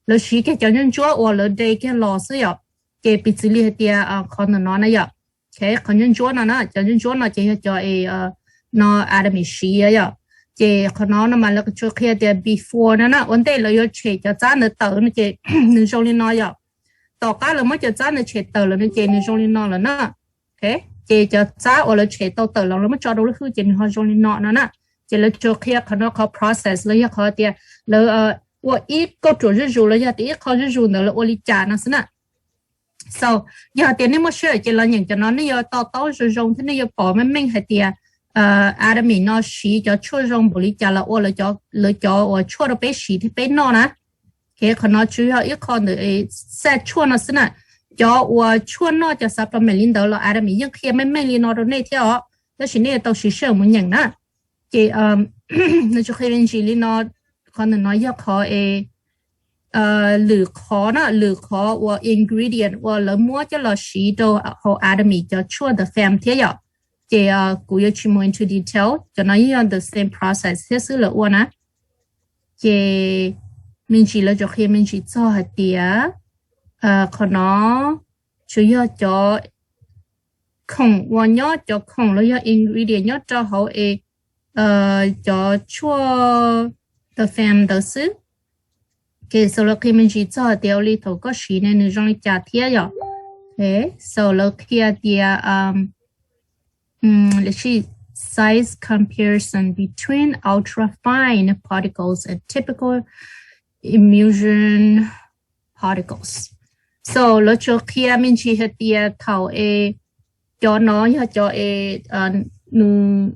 Lawv siv kiag cov ntsuab ntsuab uas lawv de kiag los xwb yom. Ces piv txwv li hais tias qhov ntawm no na yom, qhov ntsuab ntsuab no na, cov ntsuab ntsuab no ces yog cov es no Atomy siv yom. Ces qhov no no mas lawv tsuas qhia tias before no na, ua ntej lawv yuav tshem cov txab ntawd tawm no ces nws zoo li no yom. Tom qab lawv muab cov txab ntawd tshem tawm lawm no ces nws zoo li no lawm na. Ces cov txab uas lawv tshem tau tawm los lawv muab tso rau lub hwj ces nws ho zoo li no no na. Ces lawv tsuas qhia qhov no qhov process los yog qhov tias lawv ua ib kauj ruam zuj zus los yog tias ib qho zuj zus ntawd lawv ua li cas no xwb na. So yog hais tias nej muaj sij hawm ces los nyeem cov no nej yuav to taub zoo zoo thiab nej yuav pom meej meej hais tias Atomy no siv cov tshuaj zoo npaum li cas los ua lawv cov uas tshuaj rau peb siv thiab peb noj na. Qhov no tsuas yog ib qho ntawm set tshuaj no xwb na. Cov uas tshuaj noj cov supplement li ntawd los Atomy yeej qhia meej meej li no rau nej thiab os, tab sis nej yuav tau siv sij hawm mus nyeem na. Ces nws tsuas qhia me ntsis li no. Qhov ntawm no yog qhov es lwm qhov na, lwm qhov uas ingredient uas lawv muab coj los siv rau hauv Atomy cov tshuaj the fam thiab yom. Ces kuv yuav tsis mus into detail, cov no yeej yog the same process thiab xwb lawv ua na. Ces me ntsis lawv tsuas qhia me ntsis txog hais tias qhov no tsuas yog cov khoom uas nyob, cov khoom los yog ingredient nyob rau hauv es cov tshuaj the fam ntawd xwb. Ces xaus lawv qhia me ntsis txog hais tias ua li thaum koj siv ne nws zoo li cas thiab yom. Xaus lawv qhia tias size comparison between ultra fine particles and typical emulsion particles. So lawv tsuas qhia me ntsis hais tias thaum es cov no yog cov es nws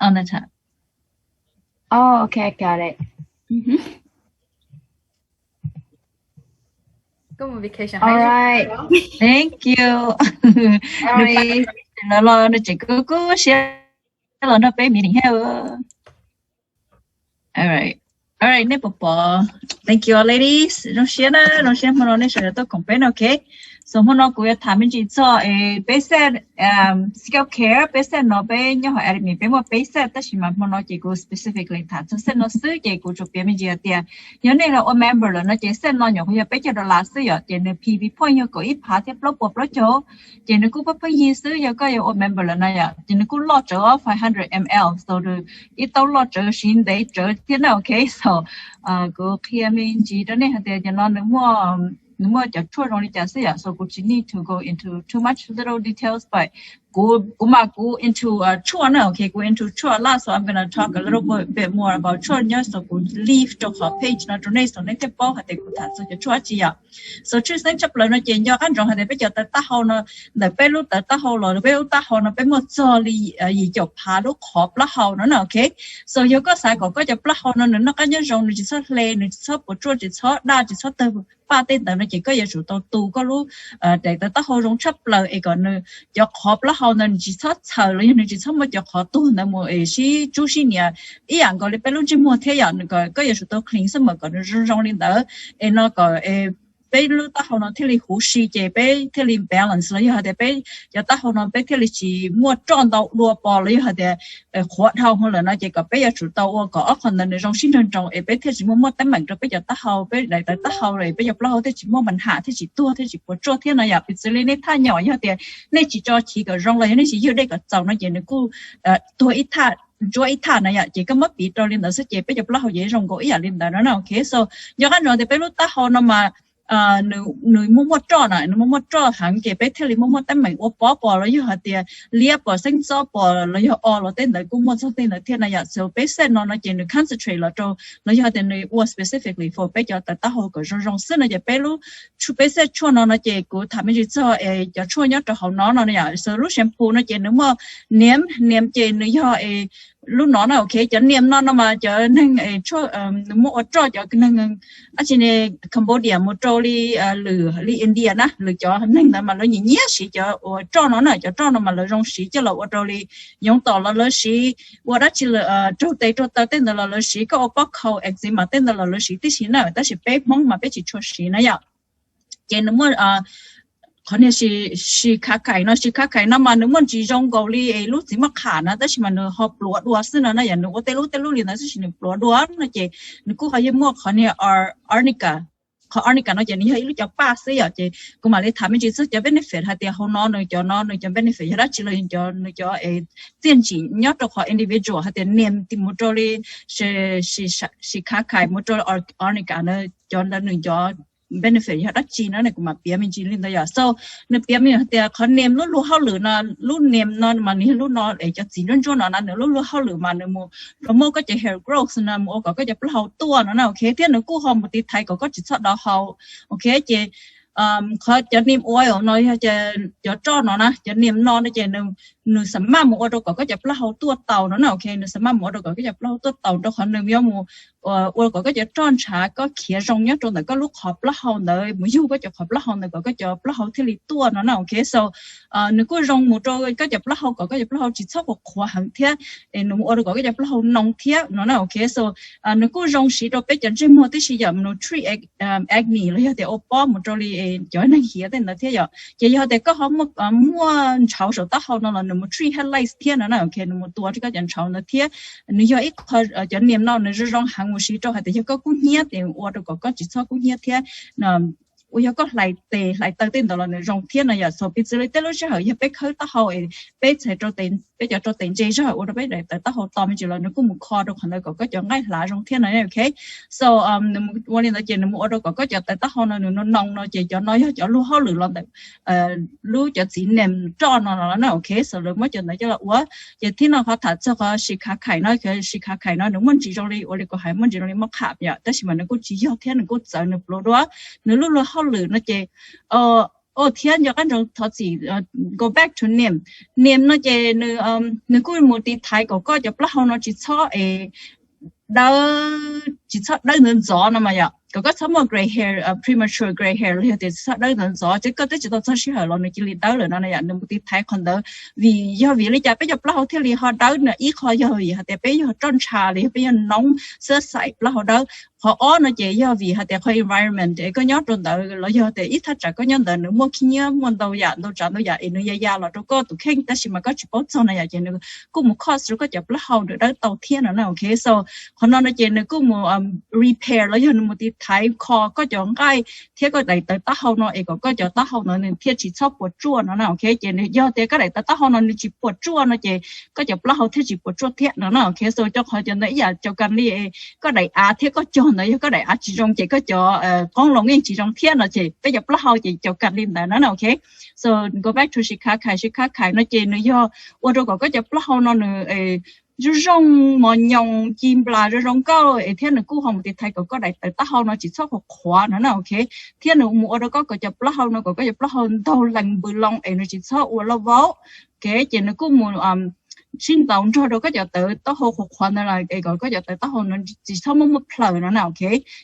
on the top. Oh, okay, I got it. Koj mus vacation All right. Thank you. Nws los los nws tseem kub kub siab los nrog peb meeting thiab. All right. All right, nej puas pom? Thank you, ladies. Zoo siab na, zoo siab hmo no nej sawv daws tuaj koom peb no, ok. So hmo no kuv yuav tham me ntsis txog es peb set scalp care, peb set no peb nyob hauv Atomy peb muaj peb set, tab sis mas hmo no ces kuv specifically tham txog set no xwb, ces kuv tsuas piav me ntsis hais tias yog nej los ua member lawm no ces set no nyuam qhuav yog peb caug dollar xwb yom, ces nws P V point yog kaum ib phav thiab plaub puas plaub caug, ces nws kuj pheej pheej yig xwb, yog koj yuav ua member lawm no yom, ces nws kuj loj tsawv five hundred M L, so nws ib tauv loj tsawv siv ntev tsawv thiab na, ok. So kuv qhia me ntsis rau nej hais tias cov no nws muaj, nws muaj cov tshuaj zoo li cas xwb yom, so kuv tsis need to go into too much little details, but kuv, kuv mas kuv into tshuaj na, ok, kuv into tshuaj a lot, so I'm gonna talk a little bit more about tshuaj nyob saum kuv leave rau qhov page no rau nej, so nej thiaj paub hais tias kuv tham txog cov tshuaj dab tsi yom. So tshwj xeeb tshaj plaws no ces nco qab ntsoov hais tias peb cov tawv taub hau no, ntawm peb lub tawv taub hau los peb lub taub hau no peb muaj txog li yim caum phav lub qhov plaub hau no na, ok. So yog koj xav kom koj cov plaub hau no nws noj qab nyob zoo, nws tsis txhob hle, nws tsis txhob puas tsuaj, tsis txhob daj, tsis txhob tawg paj tej ntawd no ces koj yuav tsum tau tu koj lub daim tawv taub hau zoo tshaj plaws es kom nws cov qhov plaub hau ntawd nws tsis txhob txhaws los yog nws tsis txhob muaj cov qhov tuag ntawd mus es sib tsub sib nias ib yam nkaus li peb lub ntsej muag thiab yom, kom koj yuav tsum tau clean xwb mas kom nws zoo zoo li ntawd es no kom peb lub taub hau no thiaj li huv si, ces peb thiaj li balance los yog hais tias peb cov taub hau no peb thiaj li tsis muaj roj ntau dua pos los yog hais tias qhuav dhau hwv lawm no ces kom peb yuav tsum tau ua kom ob qho ntawd nws zoo sib nrog nroos es peb thiaj tsis muaj muaj teeb meem rau peb cov taub hau, peb daim tawv taub hau los peb cov plaub hau thiaj tsis muaj mas ham thiaj tsis tuag thiaj tsis puas tsuaj thiab no yom. Piv txwv li nej thaj nyom yog tias nej tsis tso chiv kom zoo los yog nej tsis ywg dej kom txaus no ces nws kuj tuag ib thaj ntsuab ib thaj na yom, ces koj muab piv rau li ntawd xwb ces peb cov plaub hau ces zoo nkaus ib yam li ntawd no na, ok. So nco qab ntsoov tias peb lub taub hau no mas nws muaj muaj roj na, nws muaj muaj roj heev ces peb thiaj li muaj muaj teeb meem ua pob pos los yog hais tias liab pos xeeb txob pos los yog o los tej ntawd kuj muaj txog tej ntawd thiab na yom. So peb set no no ces nws concentrate los rau los yog hais tias nws ua specifically for peb cov tawv taub hau kom zoo zoo xwb no ces peb lub, peb set tshuaj no no ces kuv tham me ntsis txog es cov tshuaj nyob rau hauv no no yom. So lub shampoo no ces nws muaj niam, niam ces nws yog lub no na, ok. Cov niam no no mas cov neeg nws muaj ua roj cov neeg dab tsi ne, Cambodia mus rau li lwm li India na, lwm cov neeg ntawd mas lawv nyiam nyiam siv cov ua roj no na, cov roj no mas lawv zoo siv coj los ua rau li yoov tom los lawv siv, ua dab tsi raug tes raug taw tej ntawd los lawv siv, koj ua pob khaus eczema tej ntawd los lawv siv tib si na, tab sis peb Hmoob mas peb tsis tshua siv na yom. Ces nws muaj qhov niag Shiikanpac no, Shiikanpac no mas nws muaj ntsis zoo nkaus li lub txiv maj qham na, tab sis mas nws ho pluav dua xwb no na yom, nws ua tej lub tej lub li ntawd tab sis nws pluav dua no ces nws kuj ho yog muaj qhov niag arnica, qhov arnica no ces nws yog ib lub cov paj xwb yom, ces kuv mam li tham me ntsis txog cov benefit hais tias hauv no nws cov no nws cov benefit yog dab tsi los yog nws cov txiaj ntsim nyob rau qhov individual hais tias niam mus rau li Shiikanpac mus rau arnica na, cov ntawd nws cov benefit yog dab tsi no ne kuv mam piav me ntsis li ntawd yom. So nws piav me hais tias qhov niam lub luag hauj lwm no, lub niam no mas nws yog lub no es cov txiv ntsuab ntsuab no na, nws lub luag hauj lwm mas nws mus promote koj cov hair growth no, mus ua kom koj cov plaub hau tuaj no na, ok, thiab nws kuj ho mus tiv thaiv kom koj tsis txhob dau hau, ok. Ces qhov cov niam oil no yog cov roj no na, cov niam no no ces nws xam maj mus ua rau kom koj cov plaub hau tuaj tau no na, ok, nws xam maj mus ua rau kom koj cov plaub hau tuaj tau rau qhov nws yuav mus ua kom koj cov roj ntshav koj khiav zoo nyob rau ntawm koj lub qhov plaub hau ntawd mus yug koj cov qhov plaub hau ntawd kom koj cov plaub hau thiaj li tuaj no na, ok. So nws kuj zoo mus rau koj cov plaub hau kom koj cov plaub hau tsis txhob qhuav qhuav heev thiab es nws mus ua rau kom koj cov plaub hau noo thiab no na, ok. So nws kuj zoo siv rau peb cov ntsej muag tib si yom, nws treat acne los yog tias ua pob mus rau li cov neeg hiav tej ntawd thiab yom. Ces yog tias koj ho muaj ntshauv saum taub hau no los nws mus treat head lice thiab no na, ok, nws mus tua rau koj cov ntshauv ntawd thiab. Nws yog ib qho, cov niam no nws zoo zoo heev mus siv rau hais tias yog koj kub hnyiab ces ua rau kom koj tsis txhob kub hnyiab thiab. Uas yog koj hlais tes hlais taw tej ntawd los nws zoo thiab no yom. So piv txwv li tej lub sij hawm yog peb khawb taub hau es peb txhais rau tes, peb cov rau tes ntse zog ua rau peb daim tawv taub hau to me ntsis los nws kuj mus kho rau qhov ntawd kom koj cov nqaij hlav zoo thiab no, ok. So nws ua li ntawd ces nws mus ua rau kom koj cov tawv taub hau no nws noo noo no ces cov no yog cov luag hauj lwm los ntawm lub cov txiv niam roj no no na, ok. So lawv muab cov ntawd coj los ua. Ces thib no qhov tham txog qhov Shiikanpac no, Shiikanpac no nws muaj ntsis zoo li ua li kuv hais muaj ntsis zoo li maj qham yom, tab sis mas nws kuj tsis yog thiab nws kuj txawv nws pluav dua. Nws lub luag hauj lwm no ces, o thiab nco qab ntsoov thov txim, go back to niam. Niam no ces nws kuj mus tiv thaiv kom koj cov plaub hau no tsis txhob es dawb tsis txhob dawb ntxov ntxov no mas yom, kom koj txhob muaj gray hair, premature gray hair los yog tias tsis txhob dawb ntxov ntxov ces koj twb tsis tau txog sij hawm los nws cia li dawb lawm no yom, nws mus tiv thaiv qhov ntawd. Vim yog vim li cas peb cov plaub hau thiaj li ho dawb no? Ib qho yog vim hais tias peb yog roj ntsha los yog peb yog noob xwb xaiv plaub hau dawb. Qhov ob no ces yog vim hais tias qhov environment es koj nyob rau ntawd los yog tias ib thaj tsam koj nyob ntawd nws muaj khib nyiab muaj ntau yam ntau tsav ntau yam es nws ya ya los rau koj tus kheej tab sis mas koj tsis paub txog no yom, ces nws kuj mus cause rau koj cov plaub hau nws dawb tau thiab no na, ok. So qhov no no ces nws kuj mus repair los yog nws mus tiv thaiv kho koj cov nqaij thiab koj daim tawv taub hau no es kom koj cov taub hau no nws thiaj tsis txhob puas tsuaj no na, ok. Ces nws yog tias koj daim tawv taub hau no nws tsis puas tsuaj no ces koj cov plaub hau thiaj tsis puas tsuaj thiab no na, ok. So cov qhov cov ntawd ib yam caum kam li koj daim av thiab koj cog ntawd, yog koj daim av tsis zoo ces koj cov qoob loo yeej tsis zoo thiab no ces peb cov plaub hau ces caum kam li ntawd no na, ok. So go back to Chicakhai, Chicakhai no ces nws yog ua rau kom koj cov plaub hau no nws zoo zoo mos nyoos ci nplas zoo zoo nkauj es thiab nws kuj ho mus tiv thaiv kom koj daim tawv taub hau no tsis txhob qhuav qhuav no na, ok. Thiab nws mus ua rau koj cov plaub hau no kom koj cov plaub hau ntaug lees npws loo es nws tsis txhob ua loj vauv, ok. Ces nws kuj mus sib ntaus nrog rau koj cov tawv taub hau qhuav qhuav ntawd es kom koj cov tawv taub hau no tsis txhob muaj muaj plhaws no na, ok.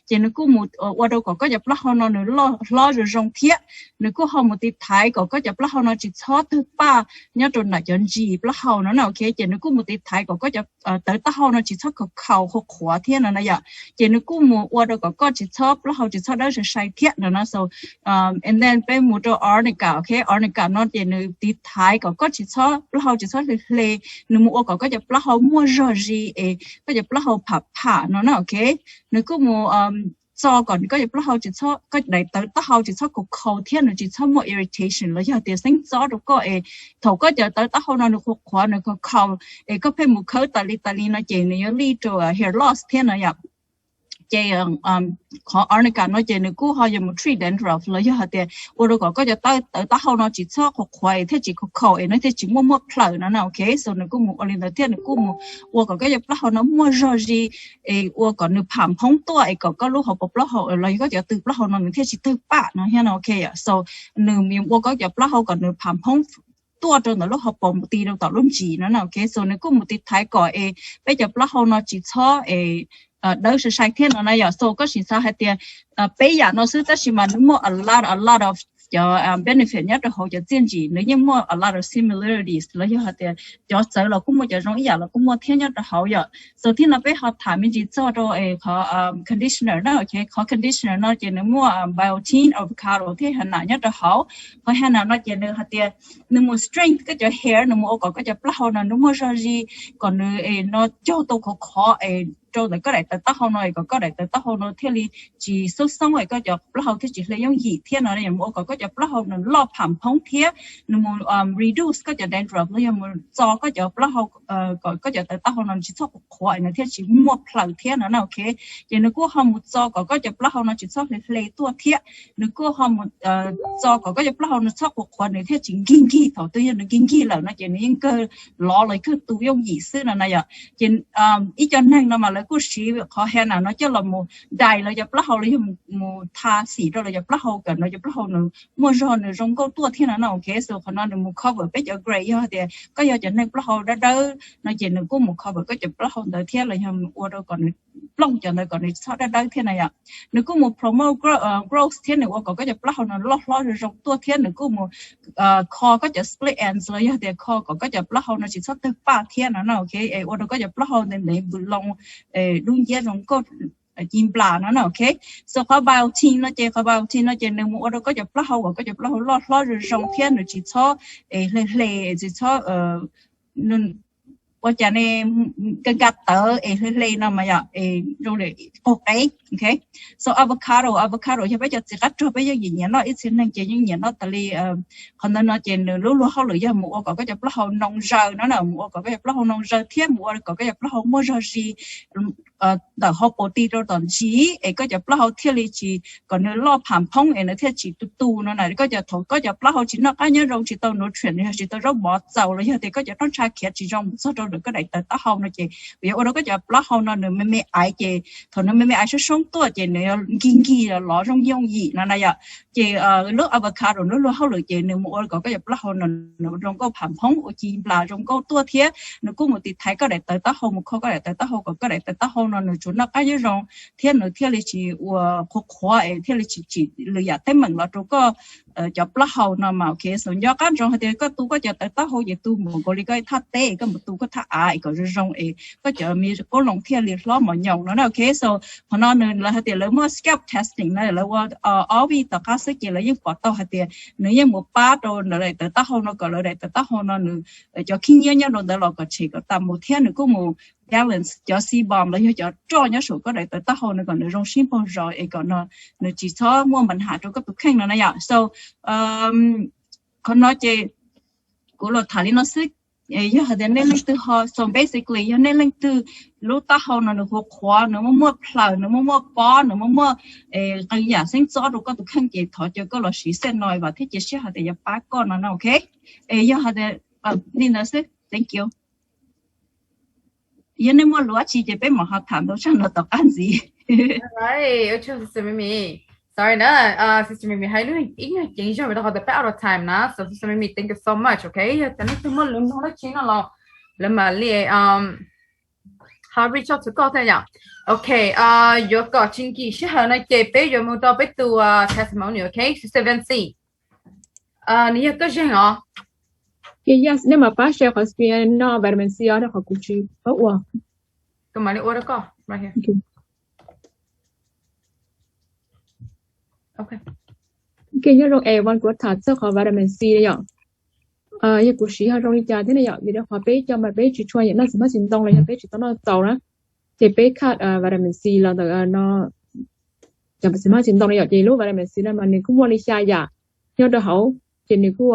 Ces nws kuj mus ua rau kom koj cov plaub hau no nws loj hlob zoo zoo thiab nws kuj ho mus tiv thaiv kom koj cov plaub hau no tsis txhob tawg paj nyob rau ntawm cov ntsis plaub hau no na, ok. Ces nws kuj mus tiv thaiv kom koj cov tawv taub hau no tsis txhob khaus khaus qhuav qhuav thiab no na yom. Ces nws kuj mus ua rau kom koj tsis txhob plaub hau tsis txhob dawb sai sai thiab no na. So and then peb mus rau arnica, ok. Arnica no ces nws tiv thaiv kom koj tsis txhob plaub hau tsis txhob hle hle, nws mus ua kom koj cov plaub hau muaj zog zis es koj cov plaub hau pham pham no na, ok. Nws kuj mus txo kom koj cov plaub hau tsis txhob, koj daim tawv taub hau tsis txhob khaus khaus thiab nws tsis txhob muaj irritation los yog tias xeeb txob rau koj es thaum koj cov tawv taub hau no nws qhuav qhuav nws khaus khaus es koj pheej mus khawb tas li tas li no ces nws yuav lead rau hair loss thiab no yom. Ces qhov arnica no ces nws kuj ho yuav mus treat dandruff los yog hais tias ua rau kom koj cov tawv taub hau no tsis txhob qhuav qhuav es thiaj tsis khaus khaus es nws thiaj tsis muaj muaj plhaws no na, ok. So nws kuj mus ua li ntawd thiab nws kuj mus ua kom koj cov plaub hau no muaj zog zis es ua kom nws pham phoob tuaj es kom koj lub hauv paus plaub hau los yog koj cov tw plaub hau no nws thiaj tsis tawg paj no thiab no, ok. So nws mus ua koj cov plaub hau kom nws pham phoob tuaj rau ntawm lub hauv paus mus ti rau tom lub ntsis no na, ok. So nws kuj mus tiv thaiv kom es peb cov plaub hau no tsis txhob es dawb sai sai thiab no na yom. So koj sim xav hais tias peb yam no xwb tab sis mas nws muaj a lot, a lot of cov benefit nyob rau hauv cov txiaj ntsim, nws yeej muaj a lot of similarities los yog hais tias cov txawv los kuj muaj, cov zoo ib yam los kuj muaj thiab nyob rau hauv yom. So thiab no peb ho tham me ntsis txog rau qhov conditioner na, ok. Qhov conditioner no ces nws muaj biotin, avocado thiab henna nyob rau hauv. Qhov henna no ces nws hais tias nws mus strengthen koj cov hair, nws mus ua kom koj cov plaub hau no nws muaj zog zis, kom nws no cog tau khov khov es rau ntawm koj daim tawv taub hau no es kom koj daim tawv taub hau no thiaj li tsis xoob xoob es koj cov plaub hau thiaj tsis hle yooj yim thiab no. Nws mus ua kom koj cov plaub hau nws loj pham phoob thiab nws mus reduce koj cov dandruff los yog mus txo koj cov plaub hau, kom koj cov tawv taub hau no tsis txhob qhuav qhuav es nws thiaj tsis muaj plhaws thiab no na, ok. Ces nws kuj ho mus txo kom koj cov plaub hau no tsis txhob hle hle tuaj thiab nws kuj ho mus txo kom koj cov plaub hau nws txhob qhuav qhuav nws thiaj tsis nkig nkig, thaum twg yog nws nkig nkig lawm no ces nws yeej kawg lov los kawg tu yooj yim xwb no na yom. Ces ib co neeg no mas lawv kuj siv qhov henna no coj los mus dye lawv cov plaub hau los yog mus tha xim rau lawv cov plaub hau kom lawv cov plaub hau nws muaj zog nws zoo nkauj tuaj thiab no na, ok. So qhov no nws mus cover peb cov gray, yog tias koj yog cov neeg plaub hau dawb dawb no ces nws kuj mus cover koj cov plaub hau ntawd thiab los yog mus ua rau kom nws plooj cov ntawd kom nws txhob dawb dawb thiab na yom. Nws kuj mus promote growth thiab nws ua kom koj cov plaub hau no loj hlob zoo zoo tuaj thiab nws kuj mus kho koj cov split ends los yog tias kho kom koj cov plaub hau no tsis txhob tawg paj thiab no na, ok. Es ua rau koj cov plaub hau ntev ntev npws loo, dub nciab zoo nkauj ci nplas no na, ok. So qhov biotin no ces, qhov biotin no ces nws mus ua rau koj cov plaub hau kom koj cov plaub hau loj hlob zoo zoo thiab nws tsis txhob es hle hle, tsis txhob ua cas ne, nka nka tawv es hle hle no mas yom, es zoo li qaug qev, ok. So avocado, avocado yog peb cov txiv qab rog peb yeej nyiam noj, ib txhia neeg ces yeej nyiam noj tas li. Qhov ntawd no ces nws lub luag hauj lwm yog mus ua kom koj cov plaub hau noo zaws no na, mus ua kom koj cov plaub hau noo zaws thiab mus ua kom koj cov plaub hau muaj zog zis ntawm hauv paus ti rau tom ntsis es koj cov plaub hau thiaj li tsis, kom nws loj pham phoob es nws thiaj tsis tu tu no na. Koj cov, thaum koj cov plaub hau tsis noj qab nyob zoo, tsis tau nutrient, yog tsis tau zaub mov txaus los yog tias koj cov roj ntsha khiav tsis zoo txog rau koj daim tawv taub hau no ces yuav ua rau koj cov plaub hau no nws me me aiv ces thaum nws me me aiv soob soob tuaj ces nws yuav nkig nkig los zoo yooj yim no na yom. Ces lub avocado nws luag hauj lwm ces nws mus ua kom koj cov plaub hau no nws zoo nkauj pham phoob ua ci nplas zoo nkauj tuaj thiab nws kuj mus tiv thaiv koj daim tawv taub hau mus kho koj daim tawv taub hau kom koj daim tawv taub hau no nws tsuas noj qab nyob zoo thiab nws thiaj li tsis ua qhuav qhuav es thiaj li tsis tsim lwm yam teeb meem los rau koj cov plaub hau no mas ok. So nco qab ntsoov hais tias koj tu koj cov tawv taub hau ces tu mus nkaus li koj thaj teb koj mus tu koj thaj av es kom zoo zoo es koj cov me koob loo thiaj li hlob mos nyoos no na ok. So qhov no nws lawv hais tias lawv muaj scalp testing no lawv ua ob vij tom qab xwb ces lawv yeej pom tau hais tias nws yeej mus pab rau lawv daim tawv taub hau no kom lawv daim tawv taub hau no nws cov khib nyiab nyob rau ntawd los kom tshem kom tas mus thiab nws kuj mus balance cov sebum los yog cov roj nyob saum koj daim tawv taub hau no kom nws zoo sib npaug zos es kom no nws tsis txhob muaj npa nham rau koj tus kheej no na yom. So qhov no ces kuv los tham li no xwb. Yog hais tias nej leej twg ho, so basically yog nej leej twg lub taub hau no nws qhuav qhuav, nws muaj muaj plhaws, nws muaj muaj pob, nws muaj muaj qee yam xeeb txob rau koj tus kheej ces thov caw koj los siv xej no vam thiab cia siab hais tias yuav pab koj no na ok. Es yog hais tias li ntawd xwb, thank you. Yog nej muaj lus dab tsi ces peb mam ho tham ntau tshaj no tom qab ntxiv. Sorry na, Sister Mimi hais lub ib nyuag ceev zog rau qhov tias peb out of time na, so Sister Mimi, thank you so much, ok. Yog tias nej twg muaj lus nug dab tsi no los lawv mam li ho reach out to koj thiab yom. Ok, yuav kom tsis nkim sij hawm no ces peb yuav mus rau peb tus testimony, ok, Sister Vancy. Nws yog koj zeeg os. Yes, nej mam pab share qhov screen no vitamin C os rau qhov kuv tsis paub ua. Kuv mam li ua rau koj. Ok, nyob zoo es kuv tham txog qhov vitamin C yom. Yog kuv siv ho zoo li cas thiab ne yom, vim rau qhov peb cov mas peb tsis tshua nyiam noj txiv hmab txiv ntoo los yog peb tsis tau noj txaus na, ces peb cut vitamin C los ntawm no. Cov txiv hmab txiv ntoo no yom, ces lub vitamin C no mas nws kuj muaj li xya yam nyob rau hauv, ces nws kuj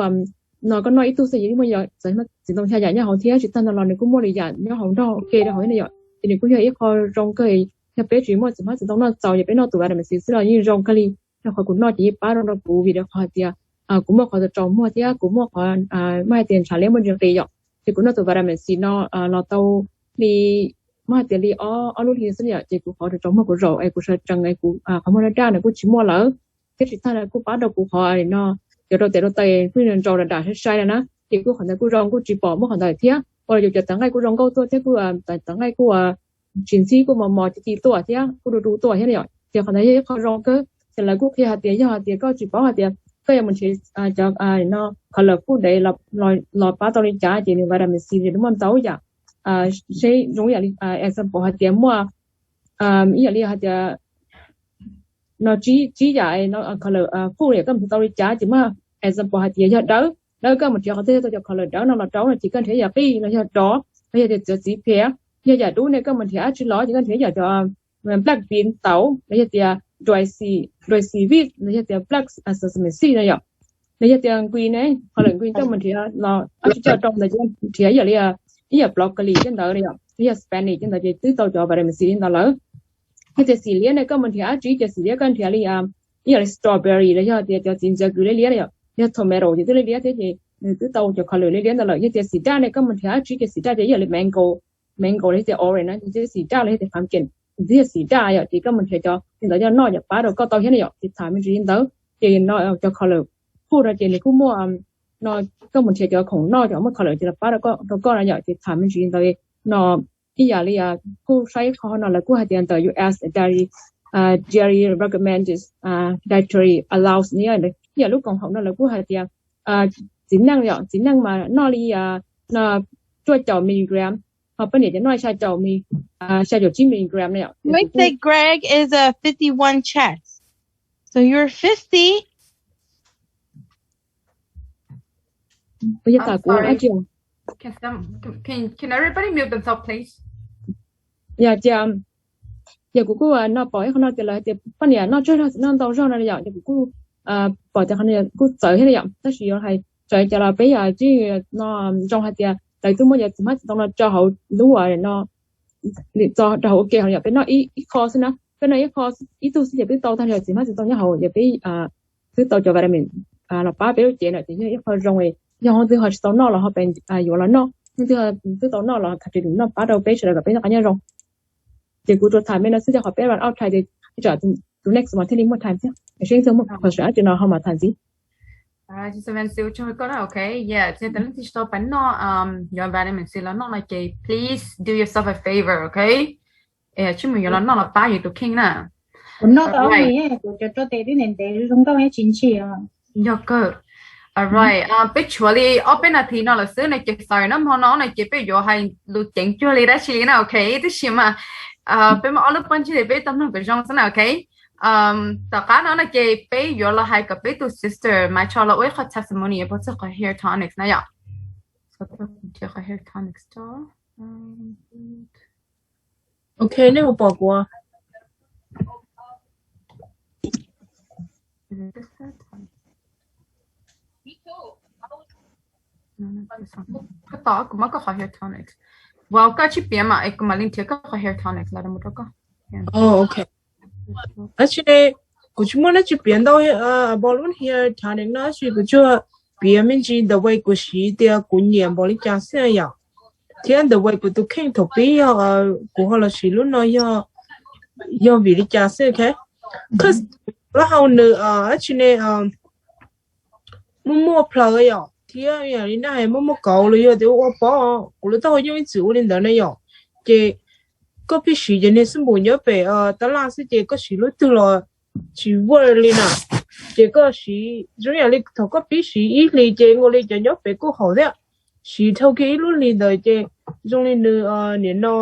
no koj noj ib tug xwb yeej muaj txiv hmab txiv ntoo xya yam nyob hauv thiab tsis tag no los nws kuj muaj li yam nyob hauv nrog ua ke rau hauv ne yom, ces nws kuj yog ib qho zoo kawg. Yog peb tsis muaj txiv hmab txiv ntoo noj txaus ces peb noj tus vitamin C xwb los yeej zoo kawg li. Rau qhov kuv noj ces yeej pab rau kuv vim rau qhov hais tias kuv muaj qhov tsaus muag thiab kuv muaj qhov muaj hais tias ntshav liab muaj ntsis nqis yom, ces kuv noj tus vitamin C no los tau li muaj hais tias li ob lub hli xwb yom, ces kuv qhov tsaus muag kuv zaum es kuv sawv tsees es kuv qhov muag daj daj nws kuj tsis muaj lawm. Thiab tsis tag kuj pab rau kuv qhov no cov rau tes rau taw kuj ntsaus dam dam sai sai na, ces kuj qhov ntawd kuj zoo kuj tsis pom muaj qhov ntawd thiab. Ua rau yus cov tawv nqaij kuj zoo nkauj tuaj thiab kuj tawv nqaij kuj tsis ntxhib kuj mos mos ci ci tuaj thiab kuj du du tuaj thiab yom. Ces qhov ntawd yog ib qho zoo kawg. Ces lawv kuj qhia hais tias yog hais tias koj tsis paub hais tias koj yuav mus nrhiav cov no color food dev los pab tau li cas ces nws vitamin C nws muaj ntau yam. Seb zoo yam li example hais tias muaj ib yam li hais tias no tsib yam color food yom, koj mus nrhiav tau li cas ces muaj example hais tias yog dawb, dawb koj mus nrhiav qhov twg yog tau cov color dawb no los rau no ces koj nrhiav yam qij los yog dov los yog tias txiv phem. Yog yam dub ne koj mus nrhiav dab tsi los ces koj nrhiav yam cov black bean tau los yog tias dry seaweed los yog tias black sesame seed no yom. Los yog tias nqi ne, qhov lawm nqi koj mus nrhiav los dab tsi coj rau ntawd ces nrhiav yam li ib yam broccoli coj ntawd yom, yog spinach coj ntawd ces twb tau cov vitamin C li ntawd lawm. Yog tias xim liab ne koj mus nrhiav dab tsi ces xim liab koj nrhiav li ib yam li strawberry los yog tias cov txiv ntxhiav kws liab liab yom, yog tomato ces twb liab liab thiab ces nws twb tau cov color liab liab ntawd lawm. Yog tias xim daj ne koj mus nrhiav dab tsi ces xim daj ces ib yam li mango, mango los yog tias orange no ces xim daj los yog tias pumpkin twb yog xim daj yom, ces koj mus nrhiav cov li ntawd coj noj ces pab rau koj tau thiab ne yom. Ces tham me ntsis li ntawd ces no cov color food no ces nws kuj muaj no, koj mus nrhiav cov khoom noj cov muaj color ces los pab rau koj no yom. Ces tham me ntsis li ntawd no ib yam li kuj saib qhov no lawv kuj hais tias ntawm U S Dietary Recommended Dietary Allowance no ib yam lub koom haum no lawv kuj hais tias txiv neej yom, txiv neej mas noj li no cuaj caum milligram, ho poj niam ces noj xya caum, xya caum tsib milligram no yom. With the Greg is a fifty-one chest. So you're fifty. Ua yog tas kuv ua dab tsi? Can some can, can can everybody mute themselves, please? Yog tias, yog kuv kuj no pom ib qho no tias lawv tias poj niam noj tsawg zog txiv neej noj ntau zog no yom, ces kuv kuj pom tias qhov no kuj txawv thiab no yom. Tab sis yuav hais txawv cas los peb yog tsis no zoo hais tias lawv twb muab cov txiv hmab txiv ntoo no tso hauv lub no, tso rau hauv ua ke ho yom, peb noj ib qho xwb na, peb noj ib qho ib tug xwb ces twb tau tag li txiv hmab txiv ntoo nyob hauv, ces peb twb tau cov vitamin los pab peb lub cev no ces yog ib qho zoo. Yog hoob twg ho tsis tau noj los ho pes yuav los noj. leej twg twb tau noj los tham ris noj pab rau peb sawv daws kom peb noj qab nyob zoo. Ces kuv rau tham me no xwb, qhov peb run out time ces tsam tus next mas thiaj li muaj time thiab. Seb txog muaj qhov sawv dab tsi no ho mam tham ntxiv. Koj na, ok, yeah, ces leej twg tsis tau pab noj, yuav vitamin C los noj no ces please do yourself a favor, ok. Tsis mus yuav los noj los pab yus tus kheej na. Kuv noj tau, kuv cov rau tes twb ntev ntev zoo nkauj tsis ntshis. Yog kawg. Alright, peb tshuav li ob peb nas this no lawm xwb no ces sorry na, hmo no no ces peb yuav hais lus ceev cuag li dab tsi li na, ok, tab sis mas peb muaj ob lub pob ntseg peb tau mloog kom zoo xwb na, ok. Tom qab no no ces peb yuav los hais kom peb tus sister Maiv Tsho los ua ib qho testimony puas txog qhov hair tonics na yom. Qhov hair tonics. Ok, nej puas pom kuv? Koj tos kuv muab koj qhov hair tonics. Wow, koj tsis piav mas es kuv mam li nrhiav koj qhov hair tonics los rau mus rau koj. Ok. Actually, kuv tsis muaj dab tsi piav ntau, about lub hair tonic no, actually kuv tsuas piav me ntsis the way kuv siv tias kuv nyiam npaum li cas xwb yom. Thiab the way kuv tus kheej thaum pib yog kuv ho los siv lub no yog, yog vim li cas xwb, ok. Plaub hau nws actually muaj muaj plhaws yom, thiab yam li nej hais muaj muaj kauv los yog tias ua pob, kuv lub taub hau yeej ib txwm ua li ntawd na yom. Ces koj pheej siv ces niag xab npum nyob pem tab laj xwb ces koj siv lub twg los tsis work li na. Ces koj siv zoo yam li thaum koj pib siv ib hlis ces nkaus li cov nyob pem kuj haum thiab. Siv dhau kiag ib lub hlis ntawd ces zoo li nws nim no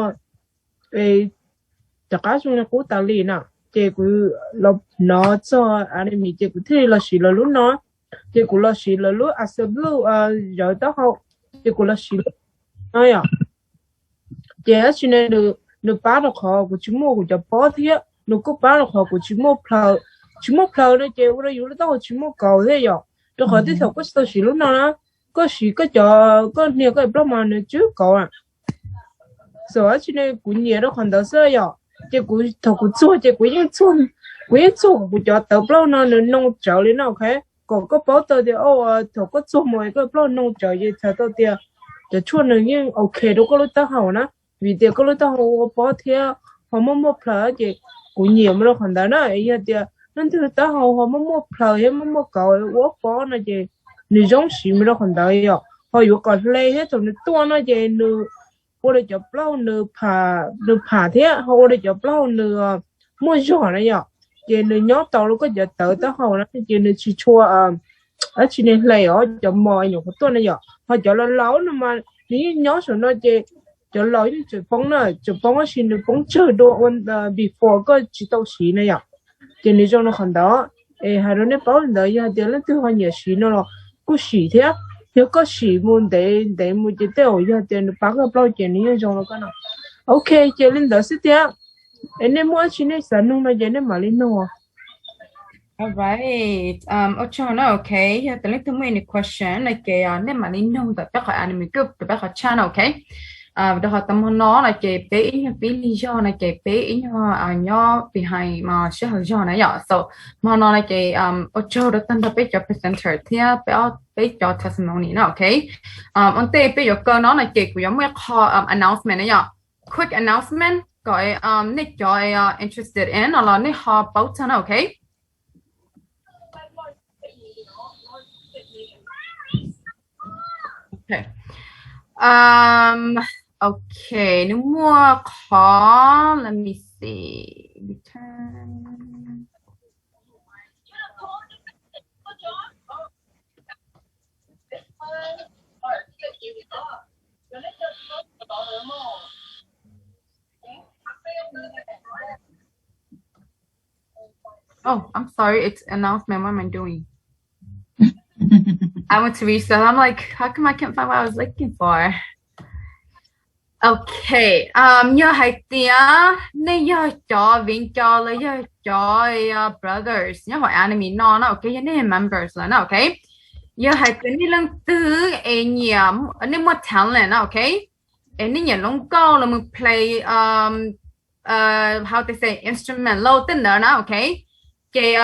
rov qab zoo li qub tas li na. Ces kuv los hnov txog anime ces kuv thiaj li los siv lawv lub no. Ces kuv los siv lawv lub Acer Blue zawv taub hau, ces kuv los siv lub no yom. Ces dab tsi ne, nws pab rau qhov kuv tsis muaj kuv cov pob thiab nws kuj pab rau qhov kuv tsis muaj plhaws. Tsis muaj plhaws no ces ua rau yus lub taub hau tsis muaj kauv thiab yom. Rau qhov tej thaum koj tsis tau siv lub no na, koj siv koj cov, koj hnia koj plaub mas nws tsw kauv. Xav dab tsi ne, kuv nyiam rau qhov ntawd xwb yom. Ces kuv thaum kuv txuag ces kuv yeej txuag, kuv yeej txuag kom kuv cov tawv plaub no nws noo tsawv li no, ok. Kom koj paub tau tias thaum koj txuag mus koj plaub noo tsawv ces txhais tau tias cov tshuaj nws yeej ok rau koj lub taub hau na. Vim tias koj lub taub hau ua pob thiab ho muaj muaj plhaws ces kuv nyiam mus rau qhov ntawd na. Yog tias leej twg taub hau ho muaj muaj plhaws thiab muaj muaj kauv ua pob no ces nws zoo siv mus rau qhov ntawd yom. Ho yuav kom hle thiab thaum nws tuaj no ces nws ua rau cov plaub nws pham, nws pham thiab ho ua rau cov plaub nws muaj zog na yom. Ces nws nyob tau rau koj cov tawv taub hau na ces nws tsis tshua dab tsi ne hle os, cov mos nyuam qhuav tuaj na yom. Ho cov laus laus no mas nws yeej nyob saum no ces cov laus yeej tseem poob na, tseem poob tab sis nws poob tsawg dua ua before koj tsis tau siv na yom. Ces nws zoo rau qhov ntawd. Es hais rau nej paub li ntawd, yog hais tias leej twg ho nyiam siv no los kuj sim thiab. Yog koj sim mus ntev ntev mus ces tej zaum yog tias nws pab koj plaub ces nws yeej zoo rau koj no. Ok, ces li ntawd xwb tiag. Es nej muaj dab tsi nej xav nug no ces nej mam li nug. Alright, ua tsaug na, ok. Yog tias leej twg muaj any question no ces nej mam li nug ntawm peb qhov anime group, ntawm peb qhov chat no, ok. Rau qhov tau hmo no no ces peb ib nyuag pib lig zog no ces peb ib nyuag nyob behind mas sij hawm zog na yom. So hmo no no ces ua tsaug rau tag nrho peb cov presenter thiab peb cov testimony na, ok. Ua ntej peb yuav kaw no no ces kuv yuav muaj ib qho announcement na yom. Quick announcement kom nej cov interested in no los nej ho paub txog na, ok. Ok, nws muaj qhov, let me see. Oh, I'm sorry, it's announcement. What am I doing? I went to read stuff. I'm like, how come I can't find what I was looking for? Ok, yog hais tias nej yog cov viv ncaus los yog cov brothers nyob hauv anime no na, ok, yog nej members lawm na, ok. Yog hais tias nej leej twg es nyiam, nej muaj talent na, ok, es nej nyiam hluas nkauj los mus play, how to say, instrument lauj tej ntawd na, ok. Ces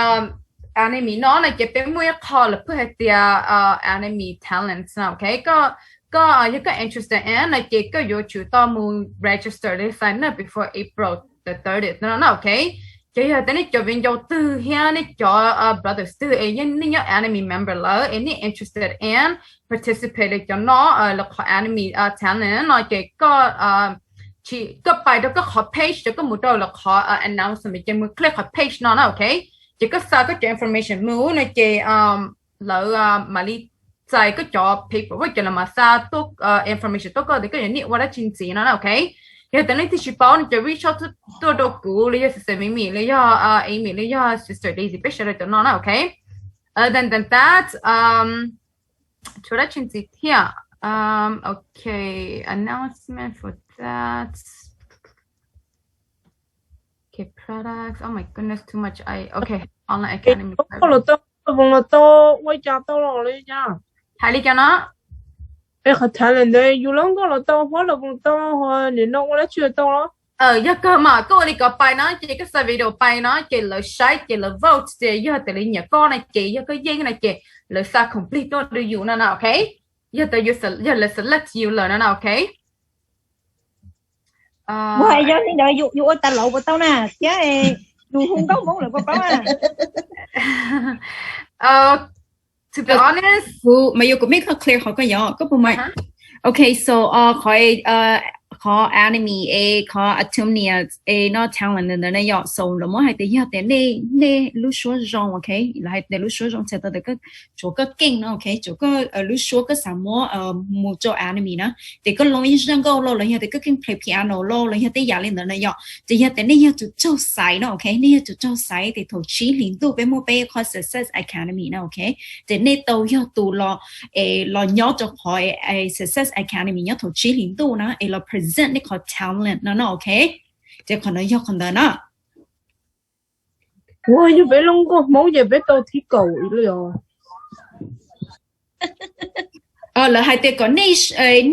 anime no na ces peb muaj ib qho lawv pheej hais tias anime talents na, ok. Koj koj yog koj interested in no ces koj yuav tsum tau mus register li sign up before April the thirtieth no na, ok. Ces yog tias nej cov viv ncaus twg thiab nej cov brothers twg es nej nyob Anime member lawm es nej interested in participate li cov no, lawv qhov Anime talent no ces koj koj pais rau koj qhov page, ces koj mus rau lawv qhov announcement ces mus click qhov page no na, ok. Ces koj xa koj cov information mus no ces lawv mam li txais koj cov paperwork ces lawv mam xa tuaj information tuaj koj tias koj yuav need ua dab tsi ntxiv no na, ok. Yog tias leej twg tsis paub no ces reach out tuaj rau kuv los yog sister Mimi los yog Amy los yog sister Daisy peb sawv daws cov no na, ok. Other than that, tshuav dab tsi ntxiv thiab? Ok, announcement for that. Okay, products. Oh my goodness, too much. I, okay, online academy. Koj los tau, voos los tau, ua cas tau los li cas? Hais li cas no? Es qhov talent ntawd yus lub nkauj los tau, huab los voos tau, ho nim no ua dab tsi los tau los? Yog kawg mas koj ua li ko pais no ces koj xa video pais no ces lawv saib ces lawv vote ces yog tias lawv nyiam koj no ces yog koj yeej no ces lawv xa khoom plig tuaj rau yus no na, ok. Yog tias yog lawv select yus lawm no na, ok. Ua hais yog li ntawd yus ua tas laus puas tau na thiab yus hu nkauj Hmoob lawm puas paub na? To be honest, kuv mas yog kuv make it clear qhov koj yog koj puas mas. Ok, so qhov qhov Anime es qhov Atumnia es no talent ntawd na yom, so lawv muab hais tias yog tias nej nej lub suab zoo, ok, lawv hais tias lub suab zoo txhais tau tias tshuav koj keej no, ok, tshuav koj lub suab koj xav muab mus rau Anime na, ces koj loo ib zaj nkauj los los yog tias koj keej play piano los los yog tej yam li ntawd na yom, ces yog tias nej yog tus raug xaiv no, ok, nej yog tus raug xaiv ces thaum tsib hlis ntuj peb muaj peb qhov Success Academy na, ok, ces nej tau yog tus los los nyob rau qhov Success Academy nyob thaum tsib hlis ntuj na es los present nej qhov talent no no, ok, ces qhov no yog qhov ntawd na. Ua yog peb lub nkauj Hmoob ces peb tau thib kaum li os. Lawv hais tias kom nej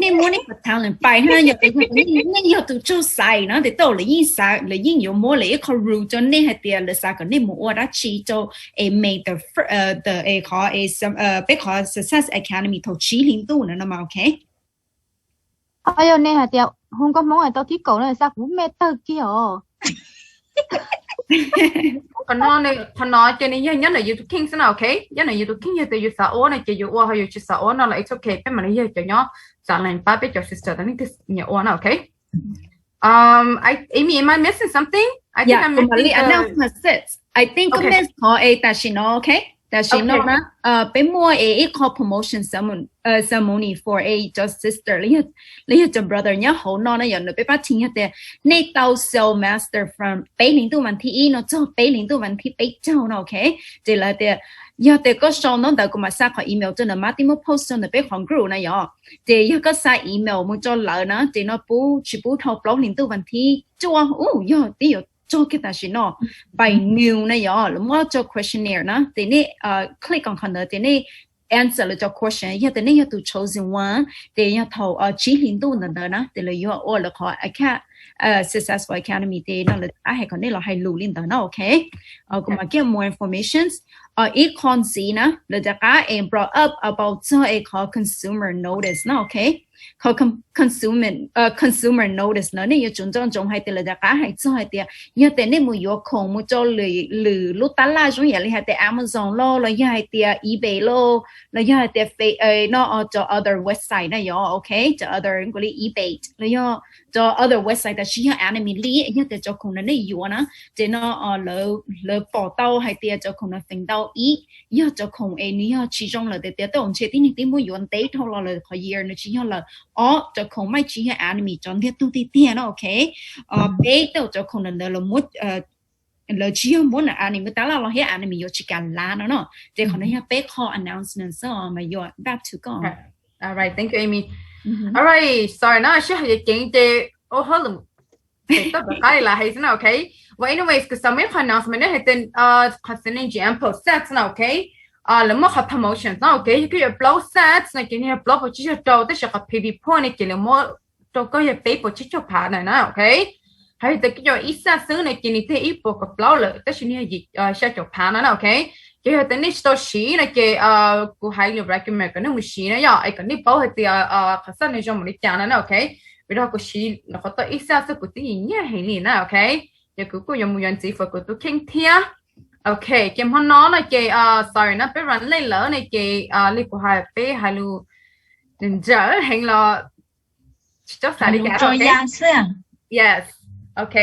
nej muab nej qhov talent pais na, yog tias nej yog tus raug xaiv no ces tau lawv yeej xaiv, lawv yeej yuav muab lawv ib qho rule rau nej hais tias lawv xav kom nej mus ua dab tsi rau es May the qhov peb qhov Success Academy thaum tsib hlis ntuj na no mas, ok. Yog nej hais tias hu nkauj Hmoob tau thib kaum no xa kuv me tawg kiag os. Qhov no ces nws yog nyob ntawm yus tus kheej xwb na, ok. Nyob ntawm yus tus kheej, yog tias yus xav ua no ces yus ua, ho yus tsis xav ua no los it's ok, peb mam li yog cov nyob txav lees pab peb cov sister tam leej twg nyiam ua na, ok. Amy, am I missing something? I think I'm missing. I think koj miss qhov es tam sim no, ok. Tam sim no na peb muaj es ib qho promotion ceremony for a cov sister los yog cov brother nyob hauv no na yom, nws peb pab team yog tias nej tau sale master from peb hlis ntuj vas thib ib no txog peb hlis ntuj vas thib peb caug no, ok. Ces lawv tias yog tias koj sau ntaub ntawv kuv mam xa qhov email rau ntawm mab tib muab post rau ntawm peb qhov group na yom. Ces yog koj xa email mus rau lawv na ces no pub tsis pub dhau plaub hlis ntuj vas thib cuaj, yog twb yuav txog kiag tam sim no. By noon na yom, lawv muab cov questionnaire na ces nej click on qhov ntawd ces nej answer lawv cov question, yog tias nej yog tus chosen one ces yog thaum tsib hlis ntuj ntawd ntawd na ces lawv yuav ua lawv qhov Successful Academy ces no lawv rov qab hais kom nej los hais lus li ntawd na, ok. Kuv mam give more informations. Ib qho ntxiv na lawv rov qab es brought up about txog es qhov consumer notice na, ok. Qhov consumer notice na nej yuav tsum nco ntsoov hais tias lawv rov qab hais txog hais tias yog tias nej mus yuav khoom mus rau lwm lub tab laj zoo yam li hais tias Amazon lauj, los yog hais tias eBay lauj, los yog hais tias no cov other website na yom, ok, cov other li eBay los yog cov other website tab sis yog Anime li, yog tias cov khoom no nej yuav na ces no lawv pom tau hais tias cov khoom no feem ntau ib yog cov khoom es nws yog tsis zoo lawm tiag tiag, tej zaum ntshe tib neeg twb muab yuav ntev dhau los lawm qhov year no tsis yog lawm. Ob, cov khoom mas tsis yog Anime cov ntiag tug tiag tiag no, ok. Peb, tej zaum cov khoom ntawd lawv tsis yog muab Anime tab laj los thiab Anime yuav tsis kam lav no no. Ces qhov no yog peb qho announcement xwb mas yuav back to koj. Alright, thank you, Amy. Alright, sorry na, sij hawm yuav ceev ces ua hauj lwm toj tom qab li lawm hais xwb na, ok. Well, anyways, kuv xav muaj ib qho announcement nej hais tias qhov sending example sets na, ok. Lawv muaj qhov promotion na, ok, yog koj yuav plaub sets no ces nws yog plaub puas tsib caug rau, tab sis qhov P V point no ces lawv muab rau koj yog peb puas tsib caug phav na, ok. Hais tias koj yuav ib sets xwb no ces nws thiaj ib puas kaum plaub lawm, tab sis nws yog xya caum phav no na, ok. Ces yog tias nej tsis tau siv no ces kuv hais lus recommend kom nej mus siv na yom, es kom nej paub hais tias qhov xab no zoo npaum li cas no na, ok. Vim rau qhov kuv siv qhov tau ib xab xwb kuv twb nyiam heev li na, ok. Ces kuv kuj yuav mus yuav ntxiv for kuv tus kheej thiab. Ok, ces hmo no no ces sorry na, peb run late lawm ne ces li kuv hais peb hais lus ntsawm heev los tsis txhob xav li cas. Yes, ok.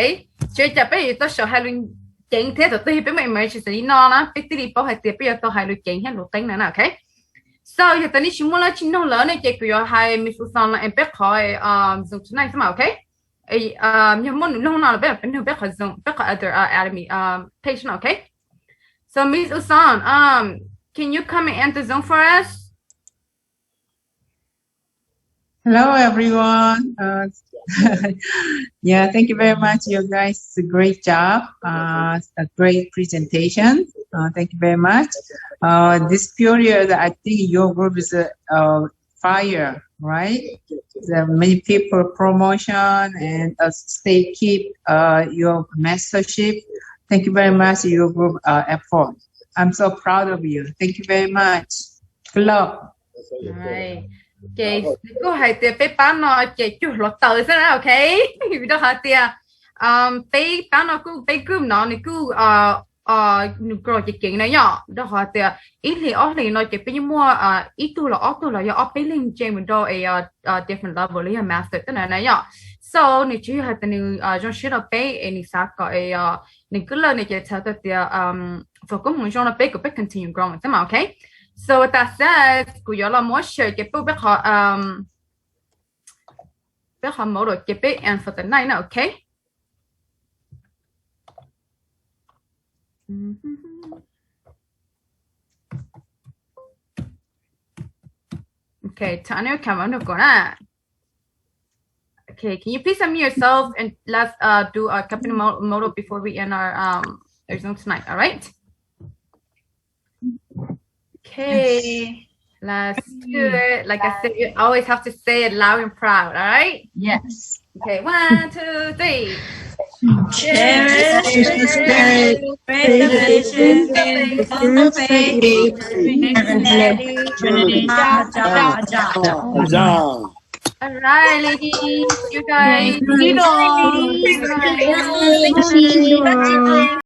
Tsis ua cas, peb yuav tau sawv hais lus ceev thiab, thaum twg yog peb muaj emergency li no na peb thiaj li paub hais tias peb yuav tau hais lus ceev thiab lus qeeb na, ok. So yog tias nej tsis muaj dab tsi nug lawm ne ces kuv yuav hais Miss Uson no es peb qhov Zoom tonight xwb mas, ok. Yog muaj nug no los peb nug peb qhov Zoom, peb qhov other Academy page no, ok. So Miss Uson, can you come and enter Zoom for us? Hello, everyone. Uh, yeah, thank you very much. You guys, a great job. Uh, a great presentation. Uh, thank you very much. Uh, this period, I think your group is uh, uh, fire, right? There are many people promotion and uh, stay keep uh, your mentorship. Thank you very much your group uh, effort. I'm so proud of you. Thank you very much. Good luck. Ces nws kuj hais tias peb pab no ces cuag hluav taws xwb na, ok. Vim rau hais tias peb pab no kuj peb group no nws kuj nws grow ceev ceev na yom, rau qhov tias ib hlis ob hlis no ces peb yeej muaj ib tug los ob tug los yog ob peb leeg change mus rau es different level los yog master tej na na yom. So nws tsis yog hais tias nws zoo siab rau peb es nws xav kom es nws kuj lawm nws ces txhais tau tias focus mus zoo rau peb kom peb continue grow xwb mas, ok. So tas xwb kuv yuav los muab share ces peb qhov peb qhov model ces peb end for the night na, ok. Okay, Tanya, come on, go na. Okay, can you please unmute yourself and let's uh, do a company mo- model before we end our um our Zoom tonight, all right? Okay, let's do it. Like I said, you always have to say it loud and proud, all right? Yes. Okay, one, two, three. Cherish the spirit, faith, the vision, faith, faith, faith, Trinity, Trinity, Jah, Jah, Jah. All right, ladies, you guys. Thank you. Thank you.